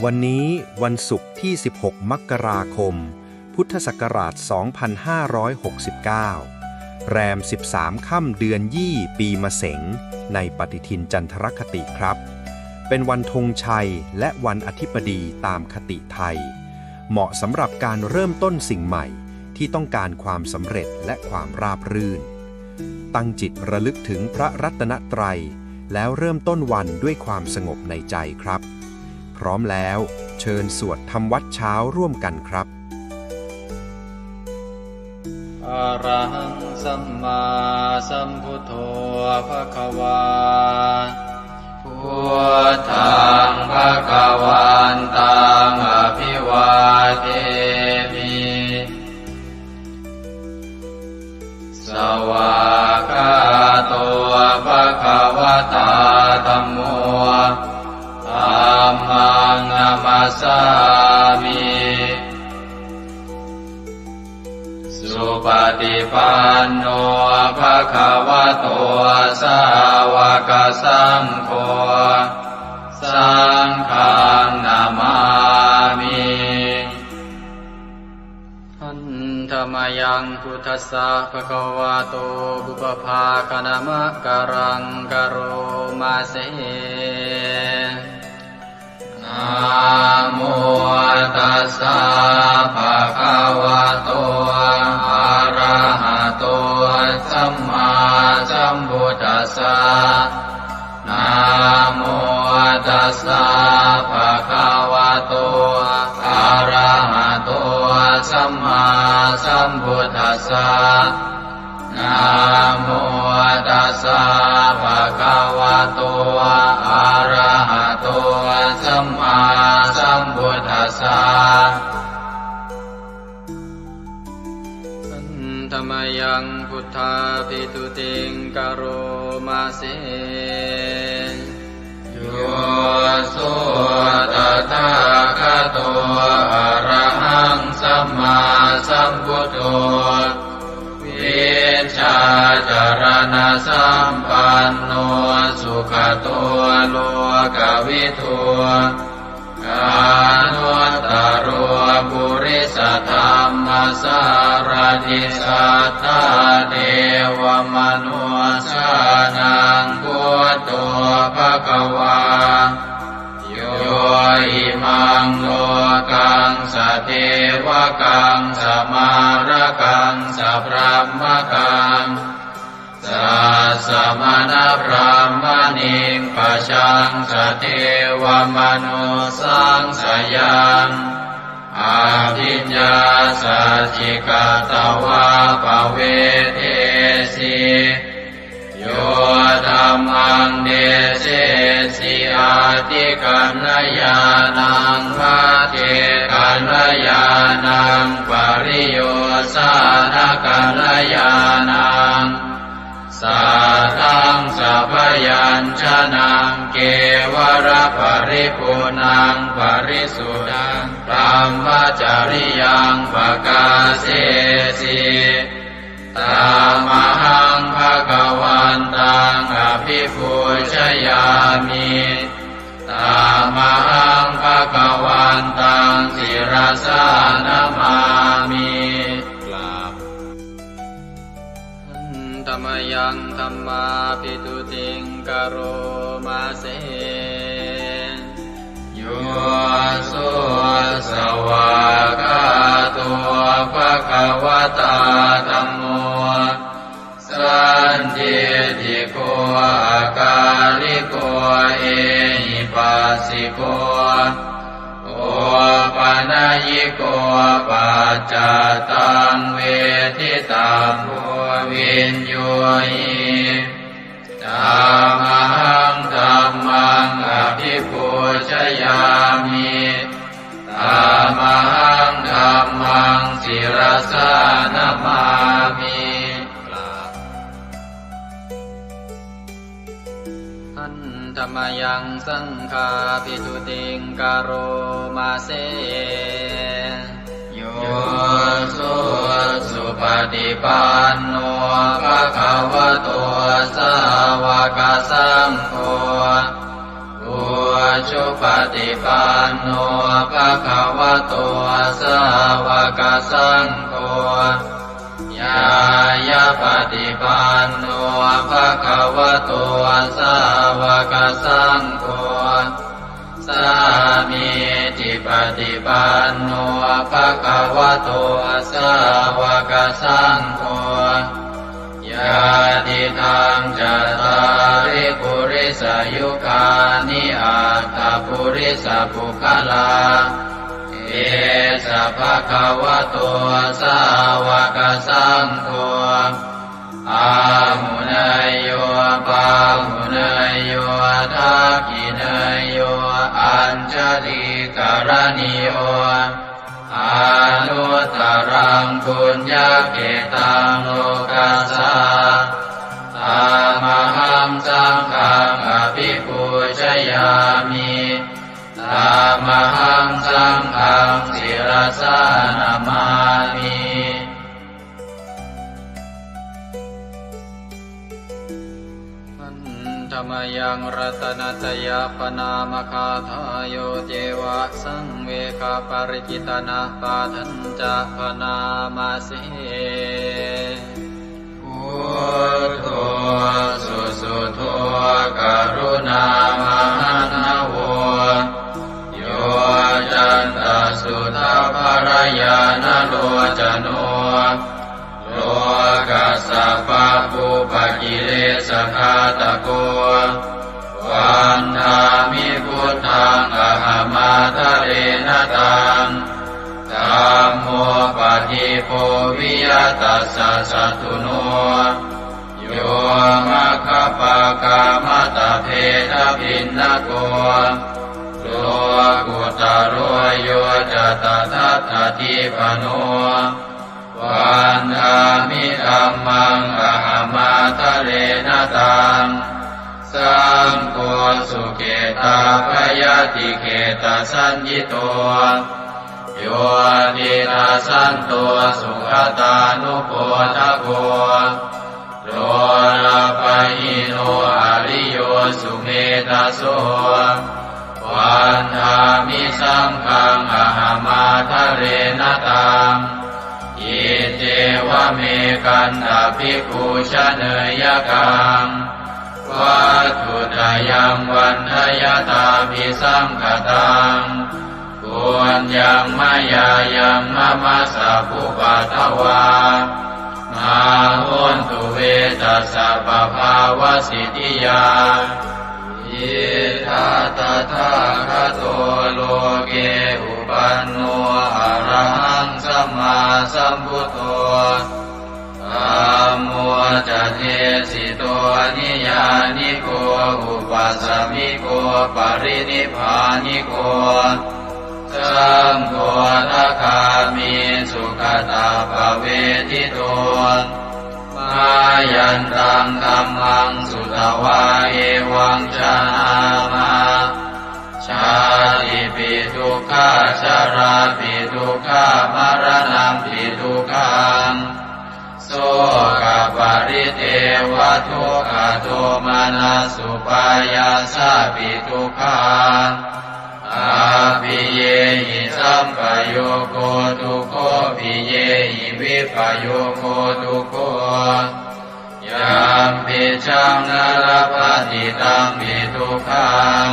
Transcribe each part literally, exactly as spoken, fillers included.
วันนี้วันศุกร์ที่ สิบหก มกราคม พุทธศักราช สองพันห้าร้อยหกสิบเก้า แรม สิบสาม ค่ำเดือนยี่ ปีมะเสง ในปฏิทินจันทรคติครับ เป็นวันธงชัยและวันอธิบดีตามคติไทย เหมาะสำหรับการเริ่มต้นสิ่งใหม่ที่ต้องการความสำเร็จและความราบรื่น ตั้งจิตระลึกถึงพระรัตนตรัย แล้วเริ่มต้นวันด้วยความสงบในใจครับ พร้อมแล้วเชิญสวดทำวัตรเช้าร่วมกันครับ Arahaṃ sammāsambuddho bhagavā. Buddhaṃ bhagavantaṃ abhivādemi. Svākkhāto bhagavatā dhammo. Dhammaṃ namassāmi. Supaṭipanno bhagavato sāvakasaṅgho. Saṅghaṃ namāmi. Handa mayaṃ buddhassa bhagavato pubbabhāganamakāraṃ karoma se. Namo tassa bhagavato arahato sammāsambuddhassa. Namo tassa bhagavato arahato sammāsambuddhassa. Namo tassa bhagavato arahato sammāsambuddhassa. Handa mayaṃ buddhābhistutiṃ karoma se. Yo so tathāgato arahaṃ sammāsambuddho, vijjācaraṇasampanno sugato lokavidū, anuttaro purisadammasārathi satthā devamanussānaṃ buddho bhagavā. Yo imaṃ lokaṃ sadevakaṃ samārakaṃ sabrahmakaṃ sassamaṇabrāhmaṇiṃ pajaṃ sadevamanussāṃ sayaṃ abhiññāsacchikatvā pavedesi. Yo dhammaṃ desesi atthikaññāṇaṃ, pacchekakaññāṇaṃ, pariyosānakaññāṇaṃ, sātthaṃ sabyañjanaṃ, kevalaparipuṇṇaṃ parisuddhaṃ brahmacariyaṃ pakāsesi. Tamahaṃ bhagavantaṃ abhipūjayāmi. Tamahaṃ bhagavantaṃ sirasā namāmi. กราบ Handa mayaṃ dhammābhistutiṃ karoma se. Yo so svākkhāto bhagavatā dhammo, sandiṭṭhiko akāliko ehipassiko, opanayiko paccattaṃ veditabbo viññūhi. Tamahaṃ dhammaṃ abhipūjayāmi. Tamahaṃ dhammaṃ sirasā namāmi. กราบ Handa mayaṃ saṅghābhistutiṃ karoma se. Yo so supaṭipanno bhagavato sāva sāvakasaṅgho, ujupaṭipanno bhagavato sāvakasaṅgho, ñāyapaṭipanno bhagavato sāvakasaṅgho, sāmīcipaṭipanno bhagavato sāvakasaṅgho, yadidaṃ cattāri purisayugāni aṭṭha purisapuggalā, esa bhagavato sāvakasaṅgho, āhuneyyo pāhuneyyo dakkhiṇeyyo añjalikaraṇīyo, anuttaraṃ puññakkhettaṃ lokassā. Tamahaṃ saṅghaṃ abhipūjayāmi. Tamahaṃ saṅghaṃ sirasā namāmi. Handa mayaṃ ratanattayappaṇāmagāthā, yo ceva saṃvegaparicitanapaṭhañca bhaṇāma se. Buddho susuddho karuṇāmahaṇṇavo, yoccantasuddhabbarañāṇalocano, lokassa pabbupakilesagāthako, vandāmi buddhaṃ ahaṃ ādarena taṃ. Dhammo padīpo viya tassa satthuno, yo maggapākamattabhedabhinnako, lokuttaro yo ca tadattadīpano, vandāmi dhammaṃ ahaṃ ādarena taṃ. Saṅgho sukhetappayatiṭṭhetasaññito, yo tiṇṇasanto sugatānubodhako, lolapahīno ariyo sumedhaso, vandāmi saṅghaṃ ahaṃ ādarena taṃ. Iccevamekantabhikkhū janeyakaṃ, vatthuttayaṃ vandayattabhisaṅkhataṃ, puññaṃ mayā yaṃ mama sabbupaddavā, mā hontu ve tassa pabhāvasiddhiyā. Idha tathāgato loke uppanno arahaṃ sammāsambuddho, dhammo ca desito niyyāniko upasamiko parinibbāniko, saṅgho sakāmi sugatappavedito. Mayantaṃ dhammaṃ sutvā evaṃ janāma, jātipi dukkhā jarāpi dukkhā maraṇampi dukkhaṃ, sokaparidevadukkhadomanassupāyāsāpi dukkhā, appiyehi sampayogo dukkho piyehi vippayogo dukkho, yampicchaṃ na labhati tampi dukkhaṃ,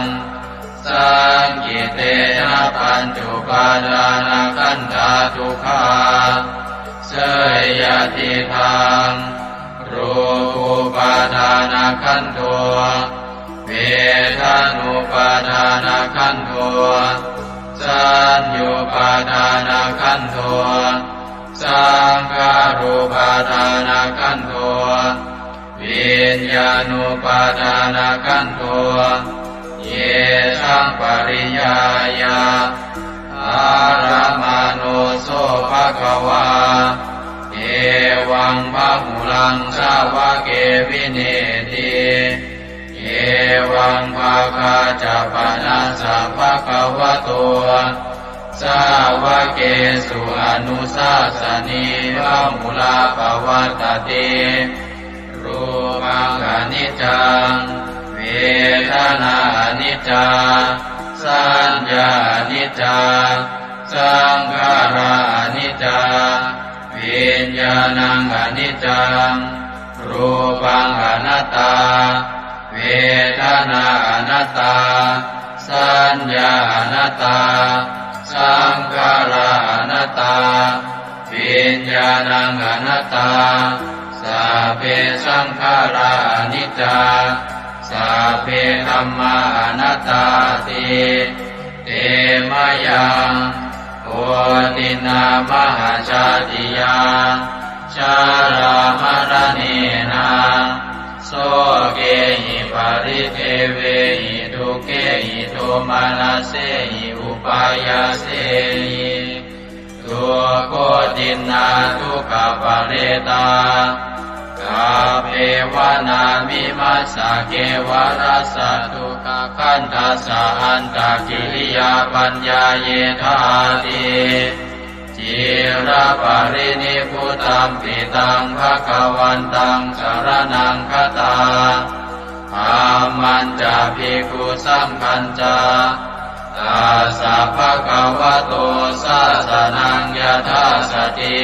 saṅkhittena pañcupādānakkhandhā dukkhā. Seyyathidaṃ, rūpupādānakkhandho, vedanupādānakkhandho, saññupādānakkhandho, saṅkhārupādānakkhandho, viññāṇupādānakkhandho, yesaṃ pariññāya ārāmaṇo so bhagavā, evaṃ bahulaṃ sāvake vineeti. Evaṃ bhāgā ca panassa bhagavato sāvakesu anussāsanī bahulā pavattati. Rūpaṃ khaṇi niccaṃ, vedanā aniccā, saññā aniccā, saṅkhārā aniccā, viññāṇaṃ aniccaṃ, rūpaṃ anattā, vedanā anattā, saññā anattā, saṅkhārā anattā, viññāṇaṃ anattā, sabbe saṅkhārā aniccā, sabbe dhammā anattāti. Te mayaṃ otiṇṇā mahājātiyā, jarāmaraṇena, sokehi paridevehi dukkhehi domanassehi upāyāsehi, dukkhotiṇṇā dukkhaparetā, kappevānamimassa kevalassa dukkhakandhassa antakiriyā paññāyedhāti. Ciraparinibbutampi taṃ bhagavantaṃ saraṇaṃ gatā, dhammañca bhikkhusaṅghañca, tassa bhagavato sāsanaṃ yathā sati,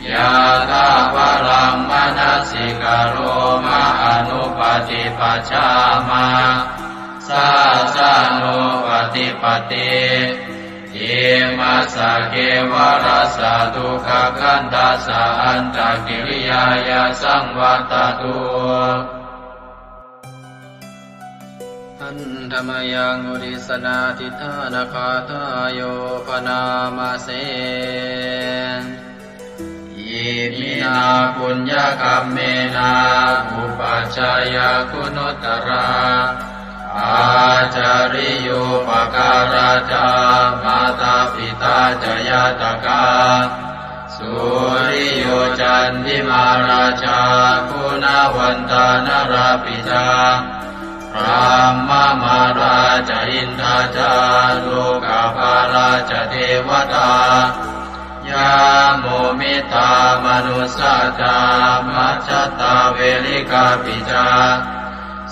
yathābalaṃ manasikaroma anupaṭipajjāma, sāsanūpaṭipatti. Imassa kevalassa dukkhakandhassa antakiriyāya saṃvattatu. Handa mayaṃ uddissanādhiṭṭhānagāthāyo bhaṇāma se. Iminā puññakammena upajjhāyā guṇuttarā, ācariyūpakārā ca mātā pitā ca ñātakā, suriyo candimā rājā guṇavantā narāpi ca, brahmamārā ca indā ca lokapālā ca devatā, yamo mittā manussā ca majjhattā verikāpi ca,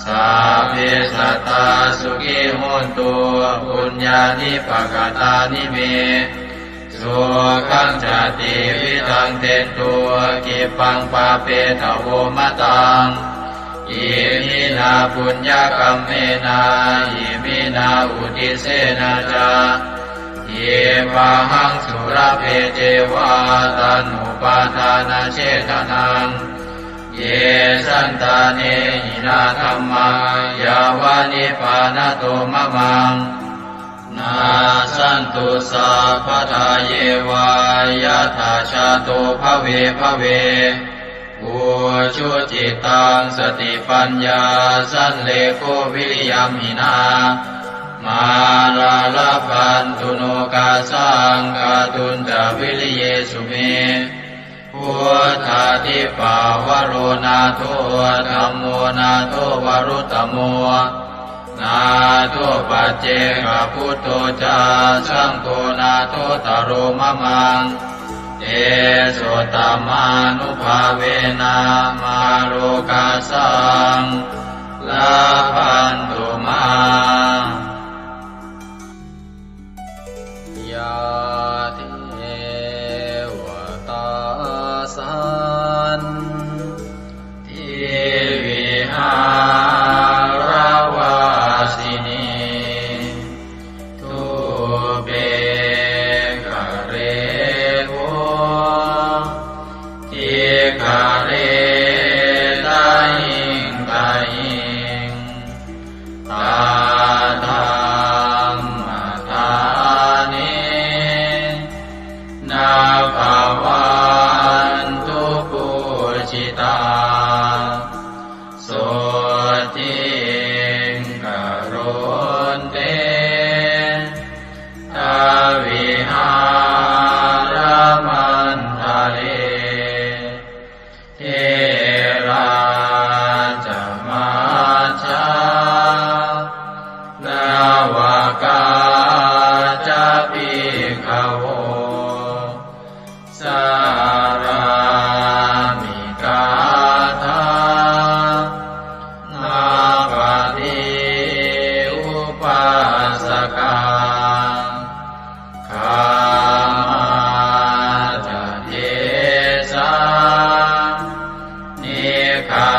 sabbe sattā sukhī hontu puññāni pakatāni me, sukhañca tividhaṃ dentu khippaṃ pāpetha vomataṃ. Iminā puññakammena iminā uddissena ca khippāhaṃ sulabhe ceva taṇhupādānachedanaṃ. Ye santāne hinā dhammā yāva nibbānato mamaṃ, nassantu sabbadā yeva yattha jāto bhave bhave. Ujucittaṃ satipaññā sallekho viriyamhinā, mārā labhantu nokāsaṃ kātuñca viriyesu me. Buddhādhipavaro nātho, dhammo nātho varuttamo, nātho paccekabuddho ca, saṅgho nāthottaro mamaṃ. Tesottamānubhāvena mārokāsaṃ labhantu mā. Yā devatā santivihāravāsinī, thūpe ghare bodhighare tahiṃ tahiṃ,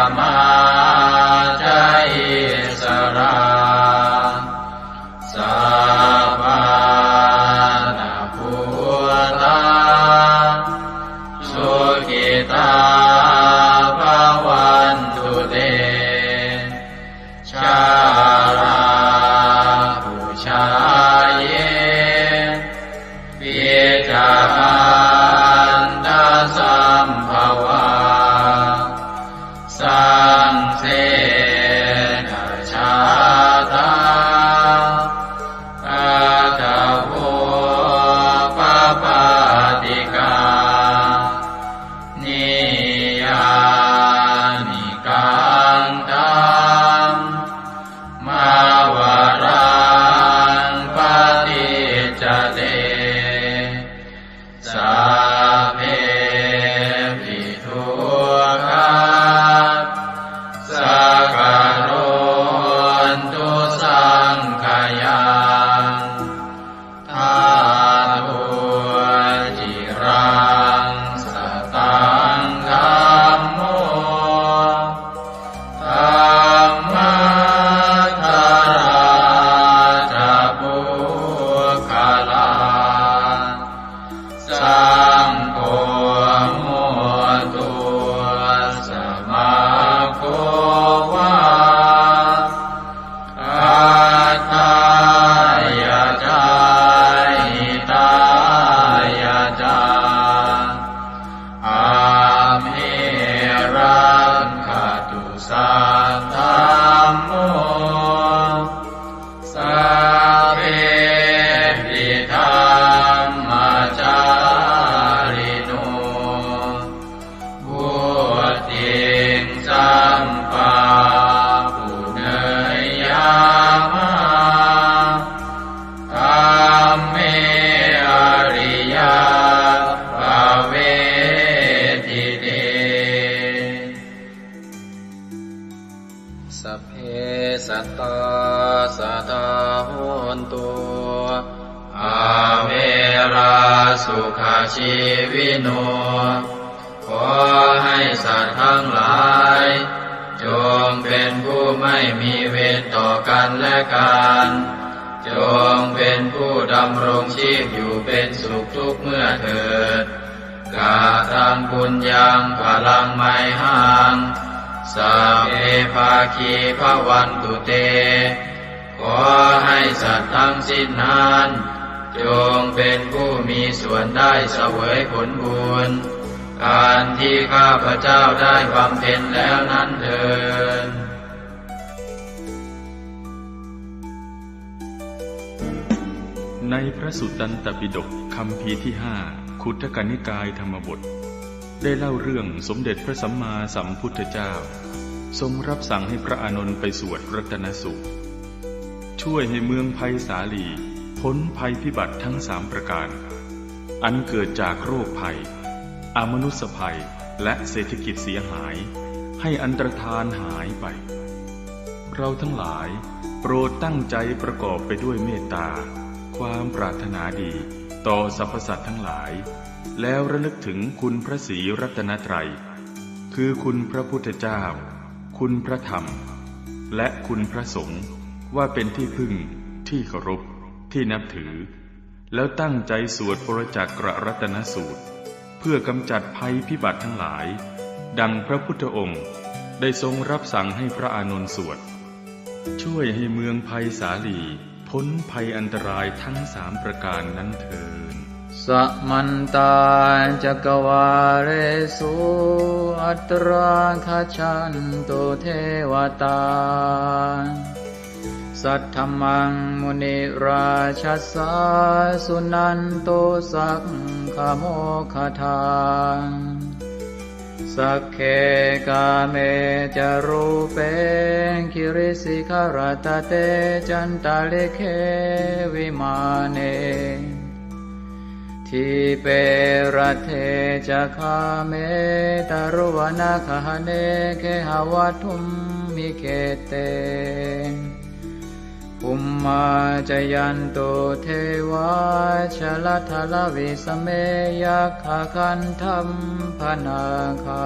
Samā ca issarā, sappāṇabhūtā, sukhitā bhavantu te. Jalābujā yepi ca aṇḍasambhavā, saṃsedajātā athavopapātikā, niyyānikaṃ dhammavaraṃ paṭicca te, sabbepi dukkhā sakarontu saṅkhayaṃ. Ṭhātu ciraṃ sataṃ dhammo, dhammaddharā ca puggalā, saṅgho hotu samaggo va, atthāya ca hitāya ca. Amhe rakkhatu saddhammo, sabbepi dhammacārino, vuḍḍhiṃ sampāpuṇeyyāma, dhamme ariyappavedite. Sabbe sattā sadā hontu, averā sukhajīvino. ขอให้สัตว์ทั้งหลาย จงเป็นผู้ไม่มีเวรต่อกันและกัน จงเป็นผู้ดำรงชีพอยู่เป็นสุขทุกเมื่อเถิด Kataṃ puññaṃ phalaṃ mayhaṃ, sabbe bhāgī bhavantu te. ขอให้สัตว์ทั้งสิ้นนั้น จงเป็นผู้มีส่วนได้เสวยผลบุญ อันที่ข้าพเจ้าได้บำเพ็ญแล้วนั้นเทอญ ในพระสุตตันตปิฎกคัมภีร์ที่ห้า ขุททกนิกายธรรมบท ได้เล่าเรื่องสมเด็จพระสัมมาสัมพุทธเจ้า ทรงรับสั่งให้พระอานนท์ไปสวดรัตนสูตร ช่วยให้เมืองไพศาลีพ้นภัยพิบัติทั้งสามประการ อันเกิดจากโรคภัย อมนุสสภัย และเศรษฐกิจเสียหาย ให้อันตรธานหายไป เราทั้งหลายโปรดตั้งใจประกอบไปด้วยเมตตา ความปรารถนาดีต่อสรรพสัตว์ทั้งหลาย แล้วระลึกถึงคุณพระศรีรัตนตรัย คือคุณพระพุทธเจ้า คุณพระธรรม และคุณพระสงฆ์ ว่าเป็นที่พึ่ง ที่เคารพ ที่นับถือ แล้วตั้งใจสวดปรจักกรัตนสูตร เพื่อกำจัดภัยพิบัติทั้งหลาย ดังพระพุทธองค์ได้ทรงรับสั่งให้พระอานนท์สวด ช่วยให้เมืองไพศาลีพ้นภัยอันตรายทั้งสามประการนั้นเทอญ Samantā cakkavāḷesu atrāgacchantu devatā. Saddhammaṃ munirājassa suṇantu saggamokkhadaṃ. Sagge kāme ca rūpe girisikharataṭe cantalikkhe vimāne. Dīpe raṭṭhe ca gāme taruvanagahane gehavatthumhi khette. Bhummā cāyantu devā jalathalavisame yakkhagandhabbanāgā.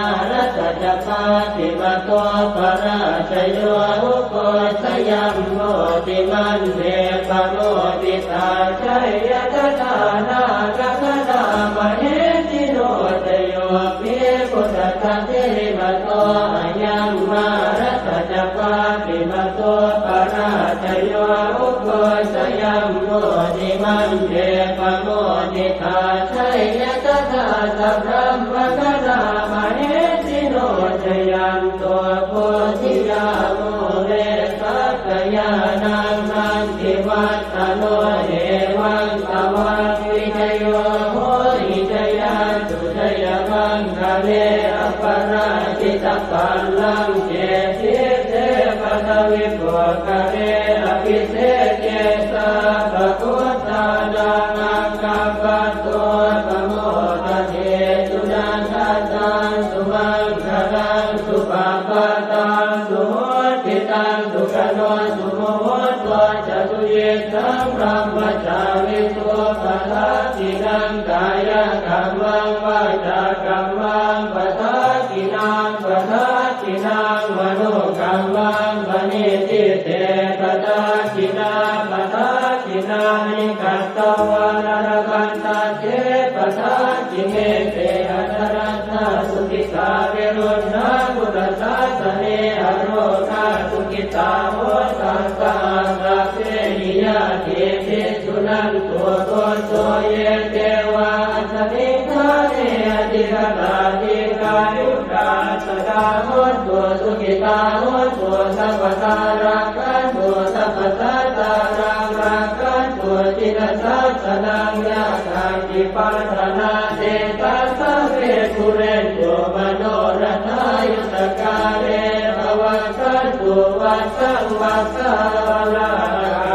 Mārassa ca pāpimato parājayo, ugghosayuṃ bodhimaṇḍe pamoditā, jaya tadā nāgagaṇā mahesino. Jayo hi buddhassa sirīmato ayaṃ, mārassa ca pāpimato parājayo, ugghosayuṃ bodhimaṇḍe pamoditā, jaya tadā sabrahmagaṇā mahesino. Jayanto bodhiyā mūle sakyānaṃ nandivaḍḍhano, evaṃ tvaṃ vijayo hohi jayassu jayamaṅgale, aparājitapallaṅke sīse paṭhavipokkhare, abhiseke sabbabuddhānaṃ aggappatto pamodati. Sunakkhattaṃ sumaṅgalaṃ supabhātaṃ suhuṭṭhitaṃ, sukhaṇo sumuhutto ca suyiṭṭhaṃ brahmacārisu, padakkhiṇaṃ kāyakammaṃ vācākammaṃ padakkhiṇaṃ, padakkhiṇaṃ manokammaṃ paṇidhī te padakkhiṇā, padakkhiṇāni katvāna labhantatthe padakkhiṇe. Te atthaladdhā sukhitā viruḷhā buddhasāsane, arogā sukhitā hotha saha sabbehi ñātibhi. Suṇantu bhonto ye devā asmiṃ ṭhāne adhigatā, dīghāyukā sadā hontu, sukhitā hontu sabbadā, rakkhantu sabbasattānaṃ, rakkhantu jinasāsanaṃ. Yā kāci patthanā tesaṃ sabbe pūrentu manorathā, yuttakāle pavassantu vassaṃ vassā,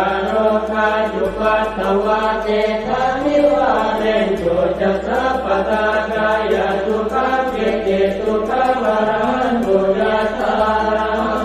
ārogā cupaddavā tesaṃ nivārentu ca sabbadā, kāyasukhaṃ cittisukhaṃ arahantu yathārahaṃ.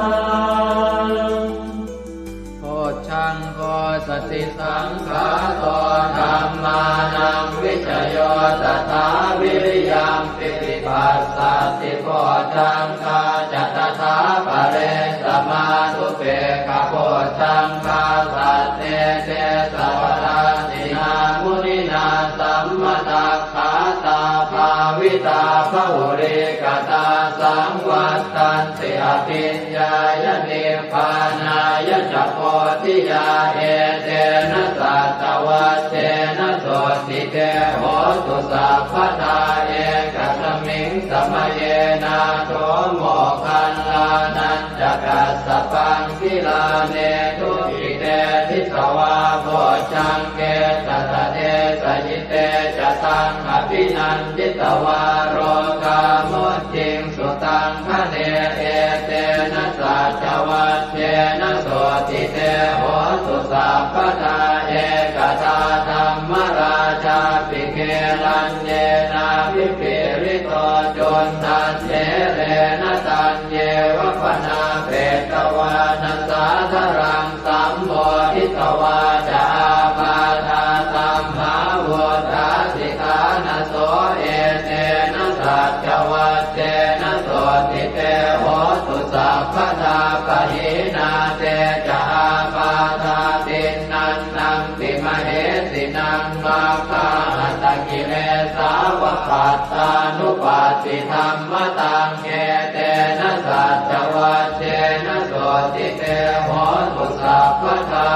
Bojjhaṅgo satisaṅkhāto dhammānaṃ vicayo tathā, viriyampīti passaddhi bojjhaṅgā ca tathāpare, samādhupekkhabojjhaṅgā sattete sabbadassinā, muninā sammadakkhātā bhāvitā bahulīkatā, saṃvattanti abhiññāya nibbānāya ca bodhiyā. Etena saccavajjena sotthi te hotu sabbadā, ekasmiṃ samaye nātho moggallānañca kassapaṃ, gilāne dukkhite disvā bojjhaṅge satadesayi. Te ca taṃ abhinanditvā rogā mucciṃsu taṅkhaṇe. Etena saccavajjena sotthi te hotu sabbadā, ekadā dhammarājāpi gelaññenābhipīḷito, cundattherena taññeva bhaṇāpetvāna sādaraṃ, sammoditvā ca ābādhā tamhā vuṭṭhāsi ṭhānaso. Etena saccavajjena sotthi te hotu sabbadā, pahīnā te ca ābādhā tiṇṇannampi mahesinaṃ, maggāhatakilesāva pattānuppattidhammataṃ. Etena saccavajjena sotthi te hotu sabbadā.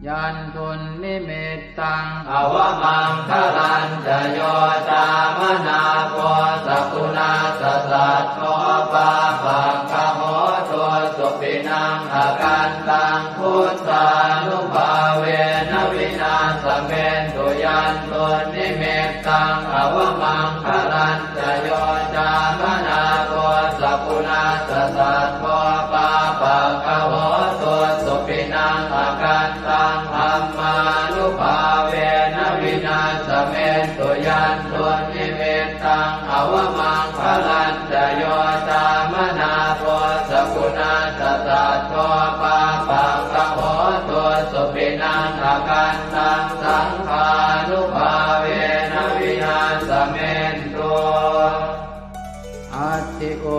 Yandunnimittaṃ avamaṅgalañca yo cāmanāpo sakuṇassa saddo, pāpaggaho dussupinaṃ akantaṃ, buddhānubhāvena vināsamentu. Yandunnimittaṃ avamaṅgalañca yo cāmanāpo sakuṇassa saddo, pāpaggaho dussupinaṃ akantaṃ, dhammānubhāvena vināsamentu. Yandunnimittaṃ avamaṅgalañca yo cāmanāpo sakuṇassa saddo, pāpaggaho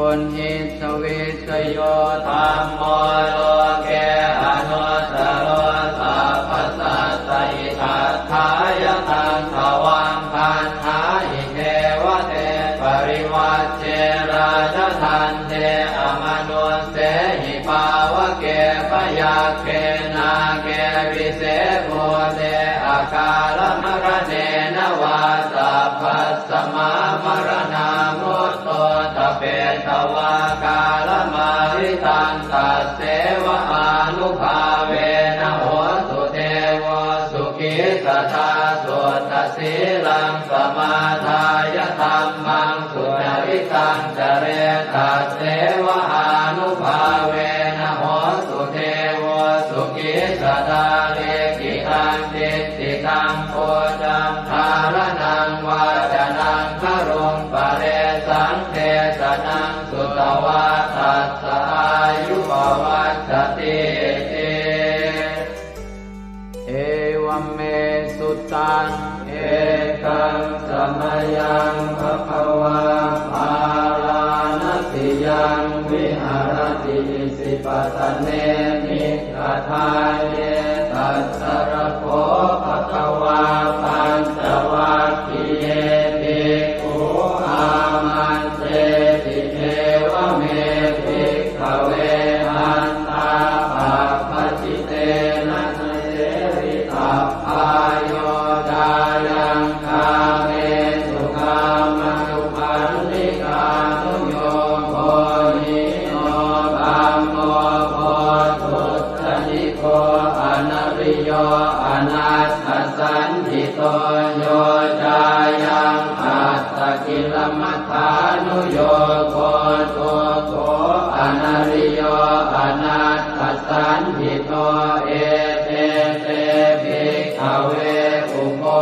Uṇhissa vijjayo dhammo loke anuttaro sabbasattahitatthāya taṃ tvaṃ gaṇhāhi devate parivajje rājadaṇḍe amanussehi pāvake byagghe nāge vise bhūte akālamaraṇena vā sabbasmā maraṇā mutto ṭhapetvā kālamāritaṃ tasseva ānubhāvena hotu devo sukhī sadā. Suddhasīlaṃ samādāya dhammaṃ sucaritaṃ care tasseva ānubhāvena hotu devo sukhī sadā. Likkhitaṃ cintitaṃ pūjaṃ dhāraṇaṃ vācanaṃ garuṃ paresaṃ desanaṃ sutvā tassa āyu pavaḍḍhatīti. Evaṃ me sutaṃ. Ekaṃ samayaṃ bhagavā bārāṇasiyaṃ viharati isipatane migadāye. Tatra kho bhagavā pañcavaggiye bhikkhū āmantesi: Evaṃ me bhikkhave antā pabbajitena na sevitabbā. Yo cāyaṃ kāmesu kāmasukhallikānuyogo hīno gammo pothujjaniko anariyo anatthasañhito, yo cāyaṃ attakilamathānuyogo dukkho anariyo anatthasañhito, ete te bhikkhave ubho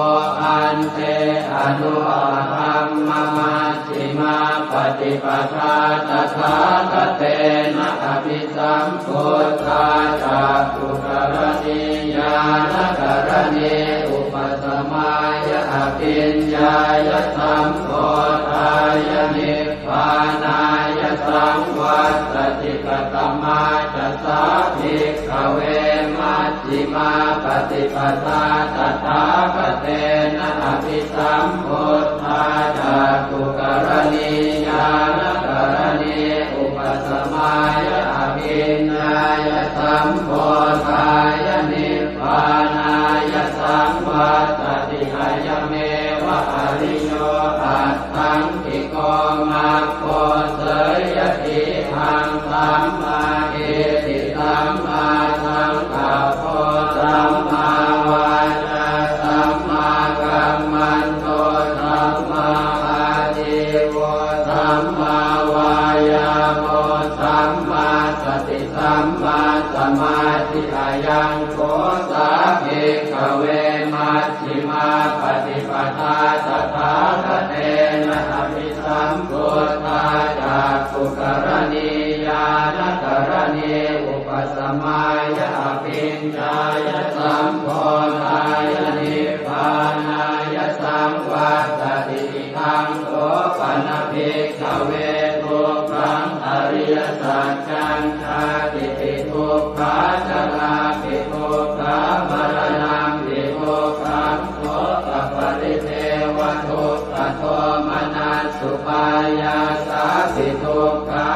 ante anupagamma majjhimā paṭipadā tathāgatena abhisambuddhā cakkhukaraṇī ñāṇakaraṇī upasamāya abhiññāya sambodhāya nibbānāya saṃvattati. Katamā ca sā bhikkhave maj jhimā paṭipadā tathāgatena abhisambuddhā cakkhukaraṇī ñāṇakaraṇī upasamāya abhiññāya sambodhāya nibbānāya saṃvattati? Ayameva ariyo aṭṭhaṅgiko maggo, seyyathīdaṃ: sammādiṭṭhi sammāsaṅkappo sammāvācā sammākammanto sammāājīvo sammāvāyāmo sammāsati sammāsamādhi. Ayaṃ kho sā bhikkhave maj jhimā paṭipadā tathāgatena abhisambuddhā cakkhukaraṇī ñāṇakaraṇī upasamāya abhiññāya sambodhāya nibbānāya saṃvattati. Idaṃ kho pana bhikkhave dukkhaṃ ariyasaccaṃ: jātipi dukkhā jarāpi dukkhā maraṇampi dukkhaṃ sokaparidevadukkhadomanassupāyāsāpi dukkhā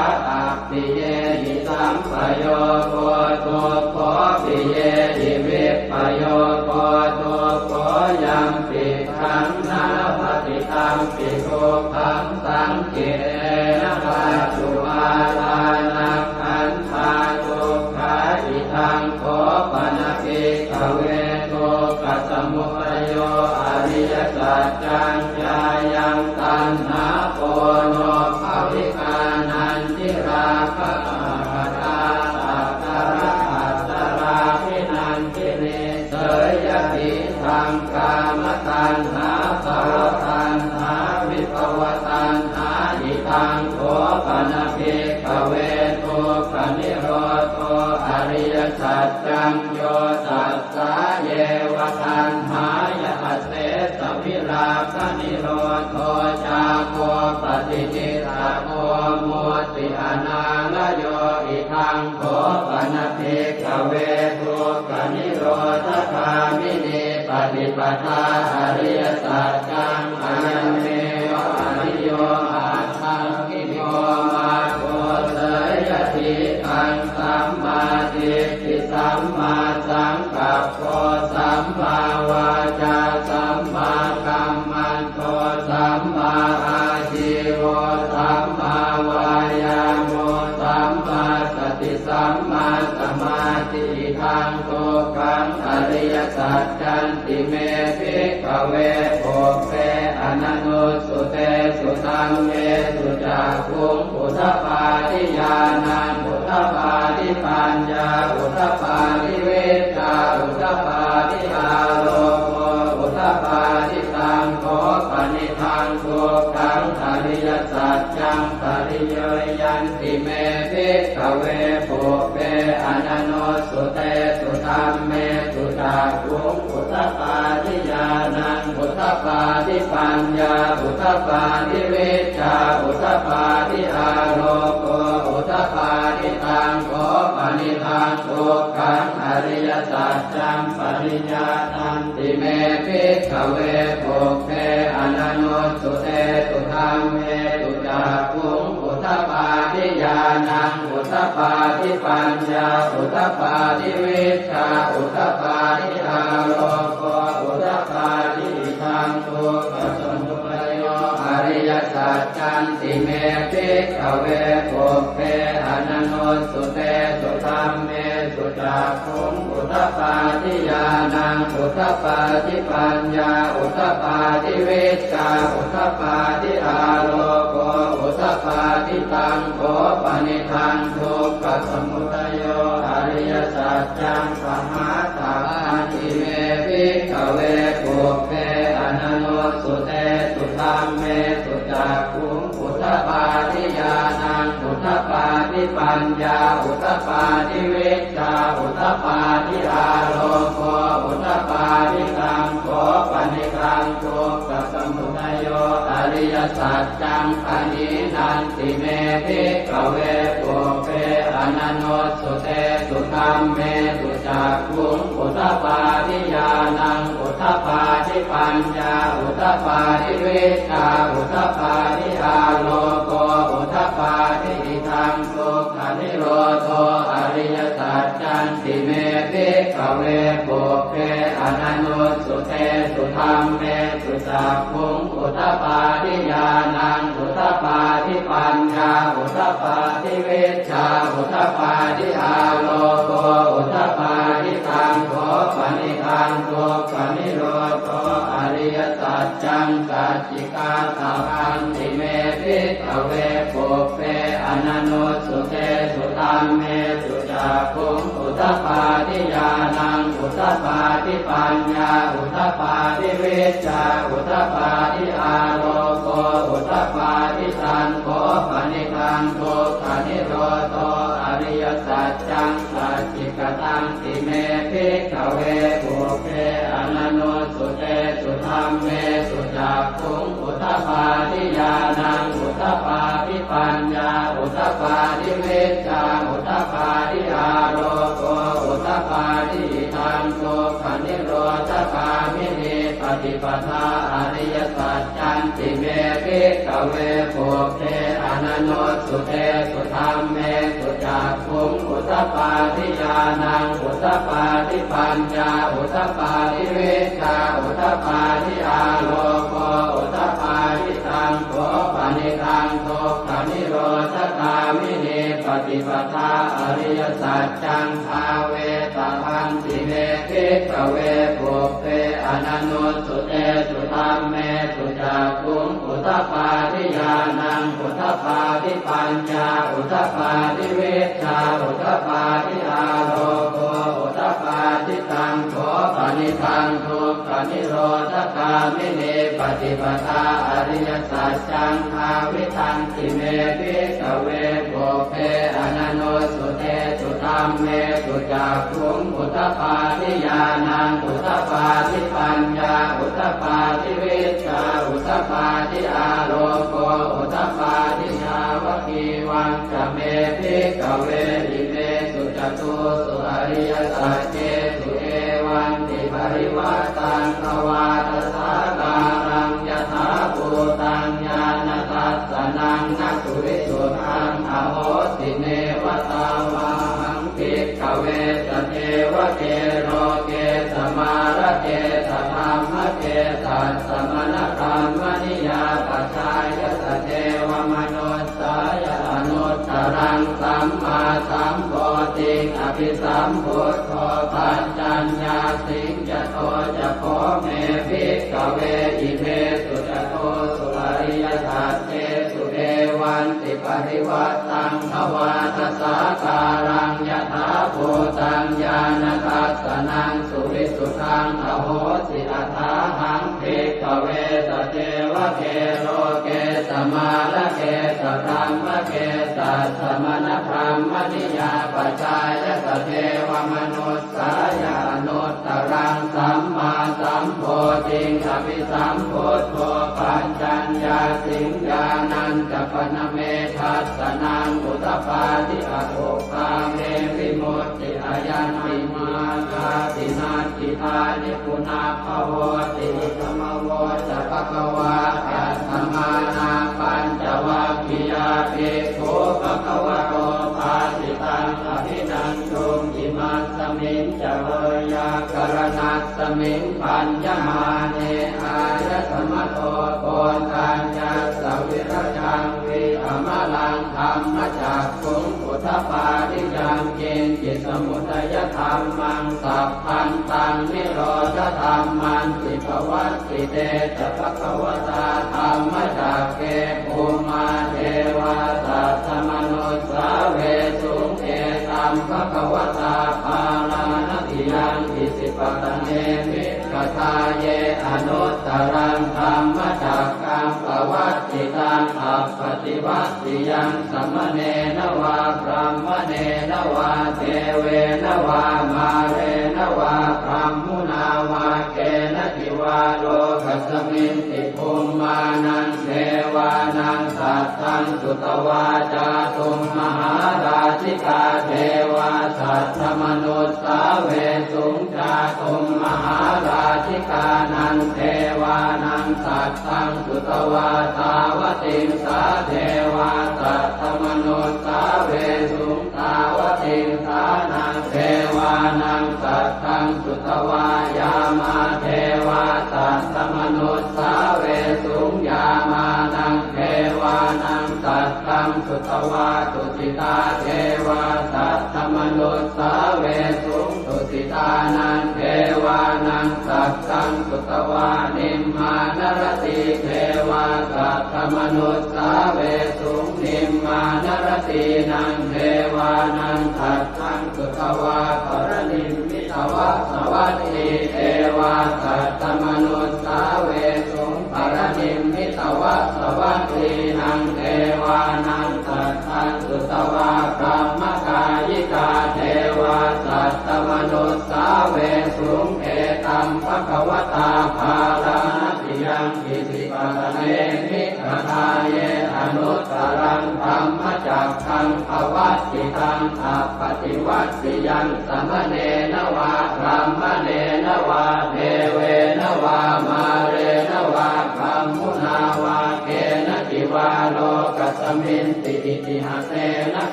appiyehi sampayogo dukkho piyehi vippayogo dukkho yampidaṃ na labhati tampi dukkhaṃ saṅkhittena pañcupādānakkhandhā dukkhā. Idaṃ kho pana bhikkhave dukkhasamudayo ariyasaccaṃ: yāyaṃ taṇhā ponobbhavikā nandirāgasahagatā tatra atatālapi nandiní, seyyathīdaṃ: kāmataṇhā bhavataṇhā vibhavataṇhā. Idaṃ kho pana bhikkhave dukkhanirodho ariyasaccaṃ: yo tassāyeva taṇhāya asesavirāganirodho cāgo paṭinissaggo mutti anālayo. Idaṃ kho pana bhikkhave dukkhanirodhagāminī paṭipadā ariyasaccaṃ, ayameva ariyo aṭṭhaṅgiko maggo, seyyathīdaṃ: sammādiṭṭhi sammāsaṅkappo sammāvācā sammākammanto sammāājīvo sammāvāyāmo sammāsati sammāsamādhi. Idaṃ dukkhaṃ ariyasaccanti me bhikkhave pubbe ananussutesu dhammesu cakkhuṃ udapādi ñāṇaṃ udapādi paññā udapādi vijjā udapādi āloko udapādi. Taṃ kho panidaṃ dukkhaṃ ariyasaccaṃ pariññeyyanti me bhikkhave pubbe ananussutesu dhammesu cakkhuṃ udapādi ñāṇaṃ udapādi paññā udapādi vijjā udapādi āloko udapādi. Taṃ kho panidaṃ dukkhaṃ ariyasaccaṃ pariññātanti me bhikkhave pubbe ananussutesu dhammesu cakkhuṃ udapādi ñāṇaṃ udapādi paññā udapādi vijjā udapādi āloko udapādi. Idaṃ dukkhasamudayo ariyasaccanti me bhikkhave pubbe ananussutesu dhammesu cakkhuṃ udapādi ñāṇaṃ udapādi paññā udapādi vijjā udapādi āloko udapādi. Taṃ kho panidaṃ dukkhasamudayo ariyasaccaṃ pahātabbanti me bhikkhave pubbe ananussutesu dhammesu cakkhuṃ udapādi ñāṇaṃ udapādi paññā udapādi vijjā udapādi āloko udapādi. Taṃ kho panidaṃ dukkhasamudayo ariyasaccaṃ pahīnanti me bhikkhave pubbe ananussutesu dhammesu cakkhuṃ udapādi ñāṇaṃ udapādi paññā udapādi vijjā udapādi āloko udapādi. Idaṃ dukkhanirodho ariyasaccanti me bhikkhave pubbe ananussutesu dhammesu cakkhuṃ udapādi ñāṇaṃ udapādi paññā udapādi vijjā udapādi āloko udapādi. Taṃ kho panidaṃ dukkhanirodho ariyasaccaṃ sacchikātabbanti me bhikkhave pubbe ananussutesu dhammesu cakkhuṃ udapādi ñāṇaṃ udapādi paññā udapādi vijjā udapādi āloko udapādi. Taṃ kho panidaṃ dukkhanirodho ariyasaccaṃ sacchikatanti me bhikkhave pubbe ananussutesu dhammesu cakkhuṃ udapādi ñāṇaṃ udapādi paññā udapādi vijjā udapādi āloko udapādi. Idaṃ dukkhanirodhagāminī paṭipadā ariyasaccanti me bhikkhave pubbe ananussutesu dhammesu cakkhuṃ udapādi ñāṇaṃ udapādi paññā udapādi vijjā udapādi āloko udapādi. Taṃ kho panidaṃ dukkhanirodhagāminī paṭipadā ariyasaccaṃ bhāvetabbanti me bhikkhave pubbe ananussutesu dhammesu cakkhuṃ udapādi ñāṇaṃ udapādi paññā udapādi vijjā udapādi āloko udapādi. Taṃ kho panidaṃ dukkhanirodhagāminī paṭipadā ariyasaccaṃ bhāvitanti me bhikkhave pubbe ananussutesu dhammesu cakkhuṃ udapādi ñāṇaṃ udapādi paññā udapādi vijjā udapādi āloko udapādi. Yāvakīva ca me bhikkhave imesu catūsu ariyasaccesu evantiparivaṭṭaṃ dvādasākāraṃ yathābhūtaṃ ñāṇadassanaṃ na suvisuddhaṃ ahosi. Neva tāvāhaṃ bhikkhave sadevake loke samārake sadhammake sassamaṇabrāhmaṇiyā pajāya sadevamanu ssāya anuttaraṃ sammāsambodhiṃ abhisambuddho paccaññāsiṃ. Yato ca kho me bhikkhave imesu catūsu ariyasaccesu evantiparivaṭṭaṃ dvādasākāraṃ yathābhūtaṃ ñāṇadassanaṃ suvisuddhaṃ ahosi. Athāhaṃ bhikkhave sadevake loke samārake sadhammake sassamaṇabrāhmaṇiyā pajāya sadevamanussāya anuttaraṃ sammāsambodhiṃ abhisambuddho paccaññāsiṃ. Ñāṇañca pana me dassanaṃ udapādi: akuppā me vimutti, ayañpi mā jāti, natthidāni punabbhavoti. Idamavoca bhagavā. Attamanā pañcavaggiyā bhikkhū bhagavato bhāsitaṃ abhinanduṃ. Imasmiñca veyyākaraṇasmiṃ bhaññamāne āyasmato Koṇḍaññassa virajaṃ vītamalaṃ dhammacakkhuṃ udapādi: yaṅkiñci samudayadhammaṃ sabbantaṃ nirodhadhammanti. Pavattite ca bhagavatā dhammacakke bhummā devā saddamanussāvesuṃ: etaṃ bhagavatā Bārāṇasiyaṃ Isipatane Migadāye anuttaraṃ dhammacakkaṃ pavattitaṃ appaṭivattiyaṃ samaṇena vā brāhmaṇena vā devena vā mārena vā brahmunā vā kenaci vā lokasminti. Bhummānaṃ devānaṃ saddaṃ sutvā cātummahārājikā devā saddamanussāvesuṃ. Cātummahārājikānaṃ devānaṃ saddaṃ sutvā tāvatiṃsā devā saddamanussāvesuṃ. Tāvatiṃsānaṃ devānaṃ saddaṃ sutvā yāmā devā saddamanussāvesuṃ. Yāmānaṃ devānaṃ saddaṃ sutvā tusitā devā saddamanussāvesuṃ. Tusitānaṃ devānaṃ saddaṃ sutvā nimmānaratī devā saddamanussāvesuṃ. Nimmānaratīnaṃ devānaṃ saddaṃ sutvā paranimmitavasavattī devā saddamanussāvesuṃ. Paranimmitavasavattīnaṃ devānaṃ saddaṃ sutvā brahmakāyikā devā saddamanussāvesuṃ. Etaṃ bhagavatā Bārāṇasiyaṃ Isipatane Migadāye anuttaraṃ dhammacakkaṃ pavattitaṃ appaṭivattiyaṃ samaṇena vā brāhmaṇena vā devena vā mārena vā brahmunā vā kenaci vā lokasminti. Itihāsena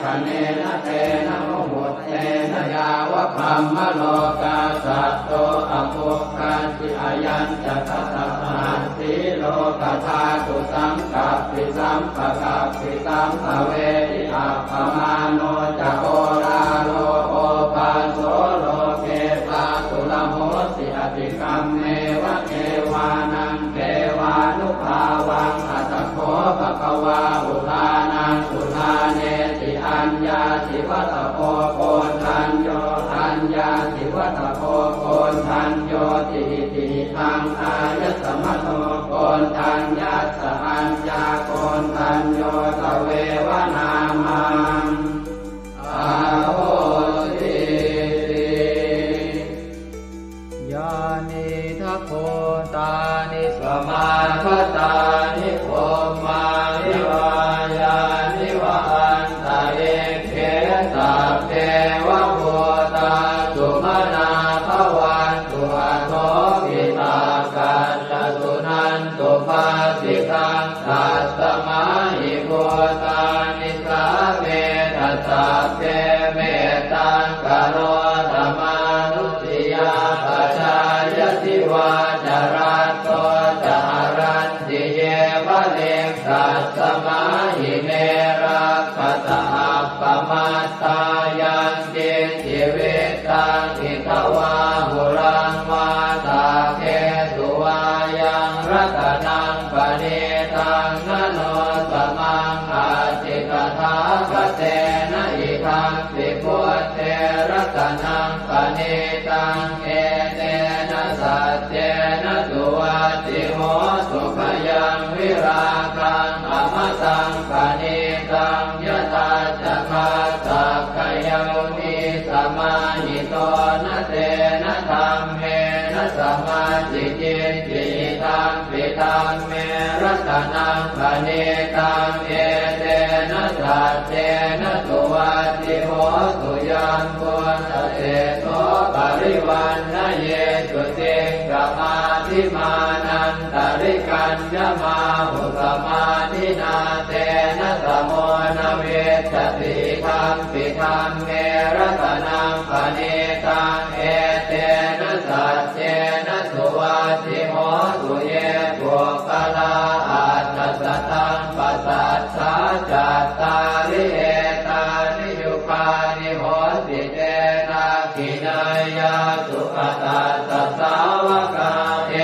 khaṇena tena muhuttena yāva brahmalokā saddo abbhuggacchi. Ayañca dasasahassī lokadhātu saṅkappi sampakappi sampavedhi. Appamāṇo ca oḷāro obhāso loke pāturahosi atikkammeva devānaṃ devānubhāvaṃ. Atha kho bhagavā udānaṃ udānesi: aññāsi vata bho Koṇḍañño, aññāsi vata bho Koṇḍaññoti. Itihidaṃ āyasmato Koṇḍaññassa aññākoṇḍañño tveva nāmaṃ ahosīti. Yānīdha bhūtāni samāgatāni bhummāni vā yāni va anta Nisāmetha sabbe mettaṃ karotha mānusiyā pajāya divā ca ratto ca haranti yeva likkhasmā ime rakkhasa appamattā. Yaṅkiñci vittaṃ idha vā huraṃ vā saggesu vā yaṃ ratanaṃ paṇītaṃ na no samaṃ atthi tathāgatena idampi buddhe ratanaṃ paṇītaṃ etena saccena suvatthi hotu. Khayaṃ virāgaṃ amataṃ paṇītaṃ yadajjhagā sakyamunī samāhito na tena dhammena samatthi kiñci idampi dhamme ratanaṃ paṇītaṃ etena saccena suvatthi hotu. Yambuddhaseṭṭho parivaṇṇayī suciṃ samādhimānantarikaññamāhu samādhinā tena samo na vijjati idampi dhamme ratanaṃ paṇītaṃ etena saccena suvatthi hotu. Ye puggalā aṭṭha sataṃ pasaṭṭhā cattāri etāni yugāni honti te dakkhiṇeyyā sugatassa sāvakā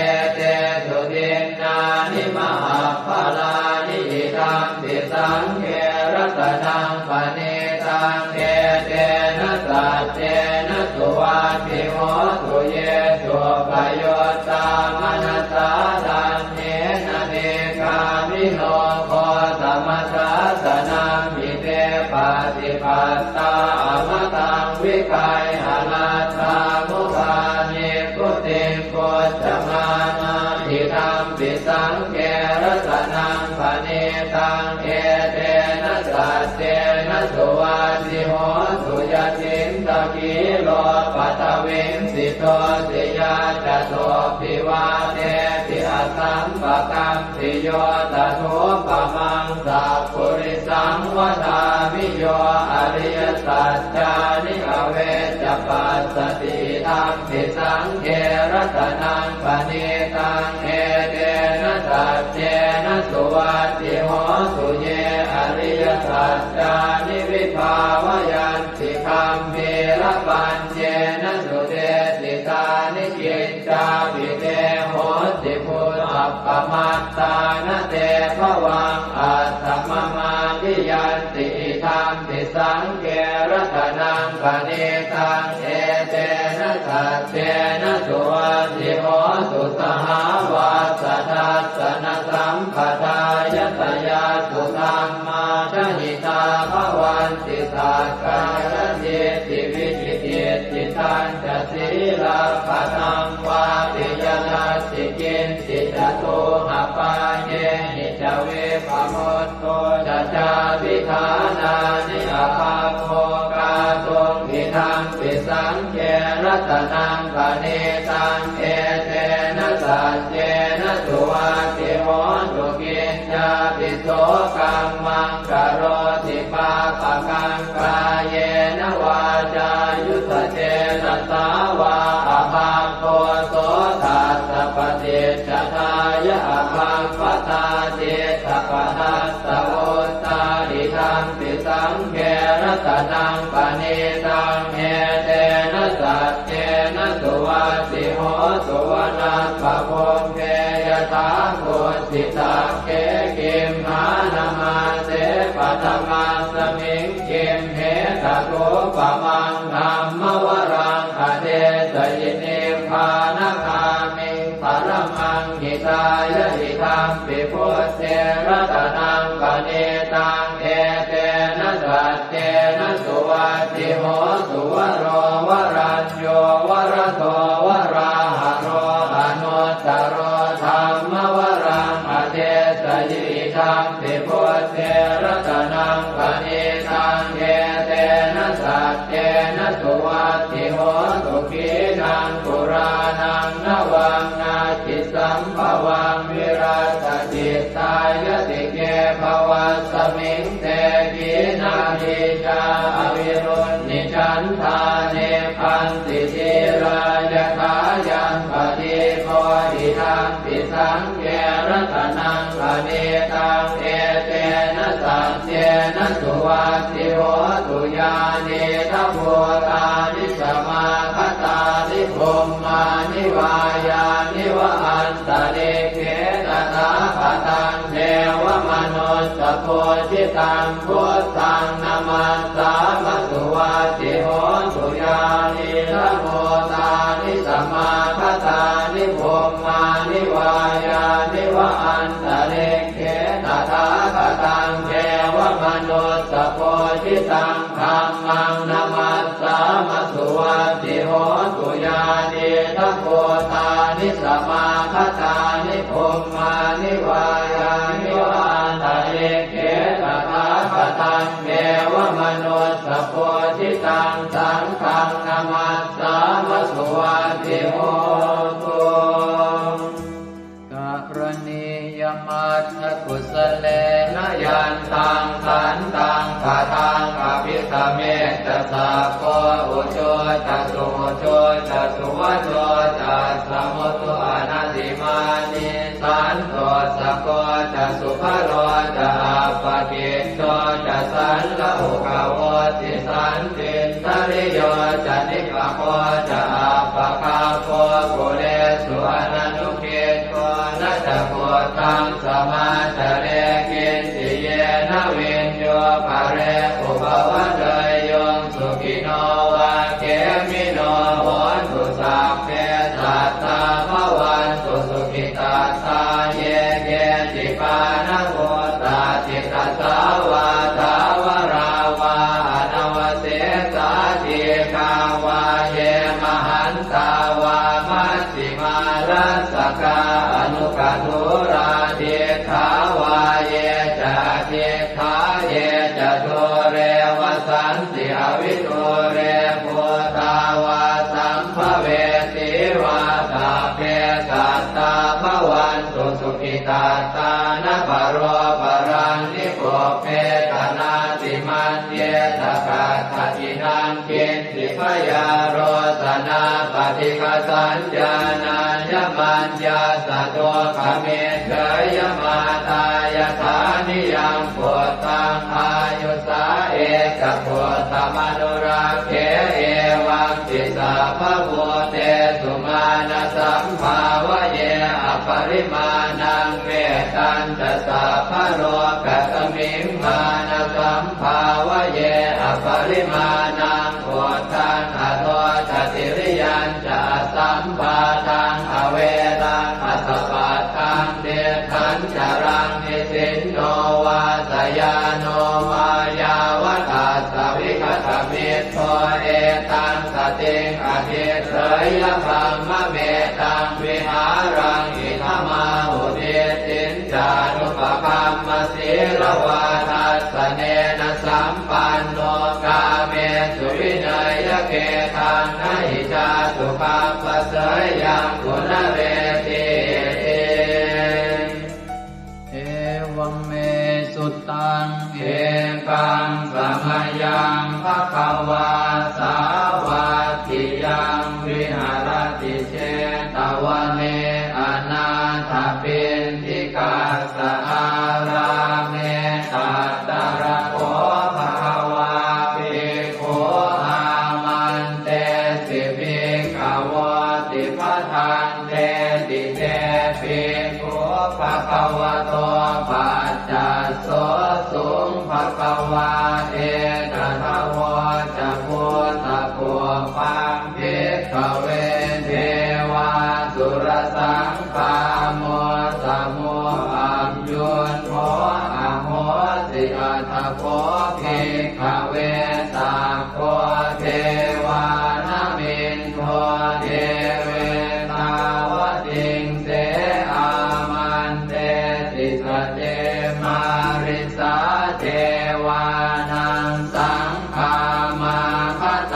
etesu dinnāni mahapphalāni idampi saṅghe ratanaṃ paṇītaṃ etena saccena suvatthi hotu. Ye suppayuttā manasā daḷhena nikkāmino gotamasāsanamhi te pattipattā amataṃ vigayha laddhā mudhā nibbutiṃ bhuñjamānā idampi saṅghe ratanaṃ paṇītaṃ etena saccena suvatthi hotu. Yacittakhīlo paṭhaviṃ sito siyā catubbhi vātebhi asampakampiyo tathūpamaṃ sappurisaṃ vadāmi yo ariyasaccāni avecca passati idampi saṅghe ratanaṃ paṇītaṃ etena saccena suvatthi hotu. Ye ariyasaccāni vibhāvayanti gambhīrapaññena sudesitāni kiccāpi te honti bhusappamattā na te bhavaṃ aṭṭhamamādiyanti idampi saṅghe ratanaṃ paṇītaṃ etena saccena suvatthi hotu. Sahāvassa dassanasampadāya tayassu dhammā jahitā bhavanti sakkāyadiṭṭhi vicikicchitañca sīlabbataṃ vāpi yadatthi kiñci catūhapāyehi ca vippamutto ca cābhiṭhānāni abhabbo kātuṃ idampi saṅghe ratanaṃ paṇītaṃ etena saccena suvatthi hotu. Kiñcāpi so kammaṃ karoti pāpakaṃ kāyena vācāyuda cetasā vā abhabbo so tassa paṭicchadāya abhabbatā cittapadassavutthā idampi saṅghe ratanaṃ paṇītaṃ etena saccena suvatthi hotu. Vanappagumbe yathā kussitagge gimhānamāse paṭhamasmiṃ gimhe tathūpamaṃ dhammavaraṃ adesayi nibbānagāmiṃ paramaṃ hitāya idampi buddhe ratanaṃ paṇītaṃ etena saccena suvatthi hotu. Varo varañño varado varāharo anuttaro dhammavaraṃ adesayi idampi buddhe ratanaṃ paṇītaṃ etena saccena suvatthi hotu. Khīṇaṃ purāṇaṃ navaṃ natthi sambhavaṃ virattacittāyatike bhavasmiṃ te Nīcā avirūḷhichandā nibbanti dhīrā yathāyaṃ padīpo idampi saṅghe ratanaṃ paṇītaṃ etena saccena suvatthi hotu. Yānīdha bhūtāni samāgatāni bhummāni vā yāni va antalikkhe tathāgataṃ devamanussapūjitaṃ buddhaṃ namassāma suvatthi hotu. Yānīdha bhūtāni samāgatāni bhummāni vā yāni va antalikkhe tathāgataṃ devamanussapūjitaṃ dhammaṃ namassāma suvatthi hotu. Yānīdha bhūtāni samāgatāni bhummāni vā yāni va antalikkhe tathāgataṃ devamanussapūjitaṃ saṅghaṃ namassāma suvatthi hotu. Karaṇīyamatthakusalena yantaṃ santaṃ padaṃ abhisamecca sakko ujū ca suhujū ca suvaco cassa mudu anatimānī santussako ca subharo ca appakicco ca sallahukavutti santindriyo ca nipako ca appagabbho kulesu ananu giddho. Na ca khuddaṃ samācare kiñci yena viññū pare upavadeyyuṃ. Sukhino vā khemino hontu sabbe sattā bhavantu sukhitattā. Ye keci pāṇabhūtatthi tasā vā thāvarā vā anavasesā dīghā vā ye mahantā vā maj jhimā rassakā aṇukathūlā diṭṭhā vā ye ca adiṭṭhā ye ca dūre vasanti avidūre bhūtā vā sambhavesī vā sabbe sattā bhavantu sukhitattā. Na paro paraṃ nikubbetha nātimaññetha katthaci naṃ kiñ ci byārosanā paṭighasaññā nāññamaññassa dukkhamiccheyya. Mātā yathā niyaṃ puttaṃ āyusā ekaputtamanurakkhe evampi sabbabhūtesu mānasambhāvaye aparimāṇaṃ. Mettañca sabbalokasmiṃ mānasambhāvaye aparimāṇaṃ uddhaṃ adho ca tiriyañca asambādhaṃ averaṃ asapattaṃ. Tiṭṭhañcaraṃ nisinno vā sayāno vā yāvatassa vigatamiddho etaṃ satiṃ adhiṭṭheyya brahmametaṃ vihāraṃ idhamāhu. Diṭṭhiñ ca anupagamma sīlavā dassanena sampanno kāmesu vineyya gedhaṃ na hi jātu gabbhaseyyaṃ punaretīti. Evaṃ me sutaṃ. Ekaṃ samayaṃ bhagavā sāvatthiyaṃ viharati jetavane anāthapiṇḍikassa ārāme. Tatra kho bhagavā bhikkhū āmantesi bhikkhavoti. Bhadanteti te bhikkhū bhagavato paccassosuṃ. Bhagavā etadavoca: Bhūtapubbaṃ bhikkhave devāsurasaṅ gāmo samo aññuñho ahosi. Atha kho bhikkhave sakko devānamindo devetāvatiṃse āmantesi. Sace mārisā devānaṃ saṅ gāmāgatānaṃ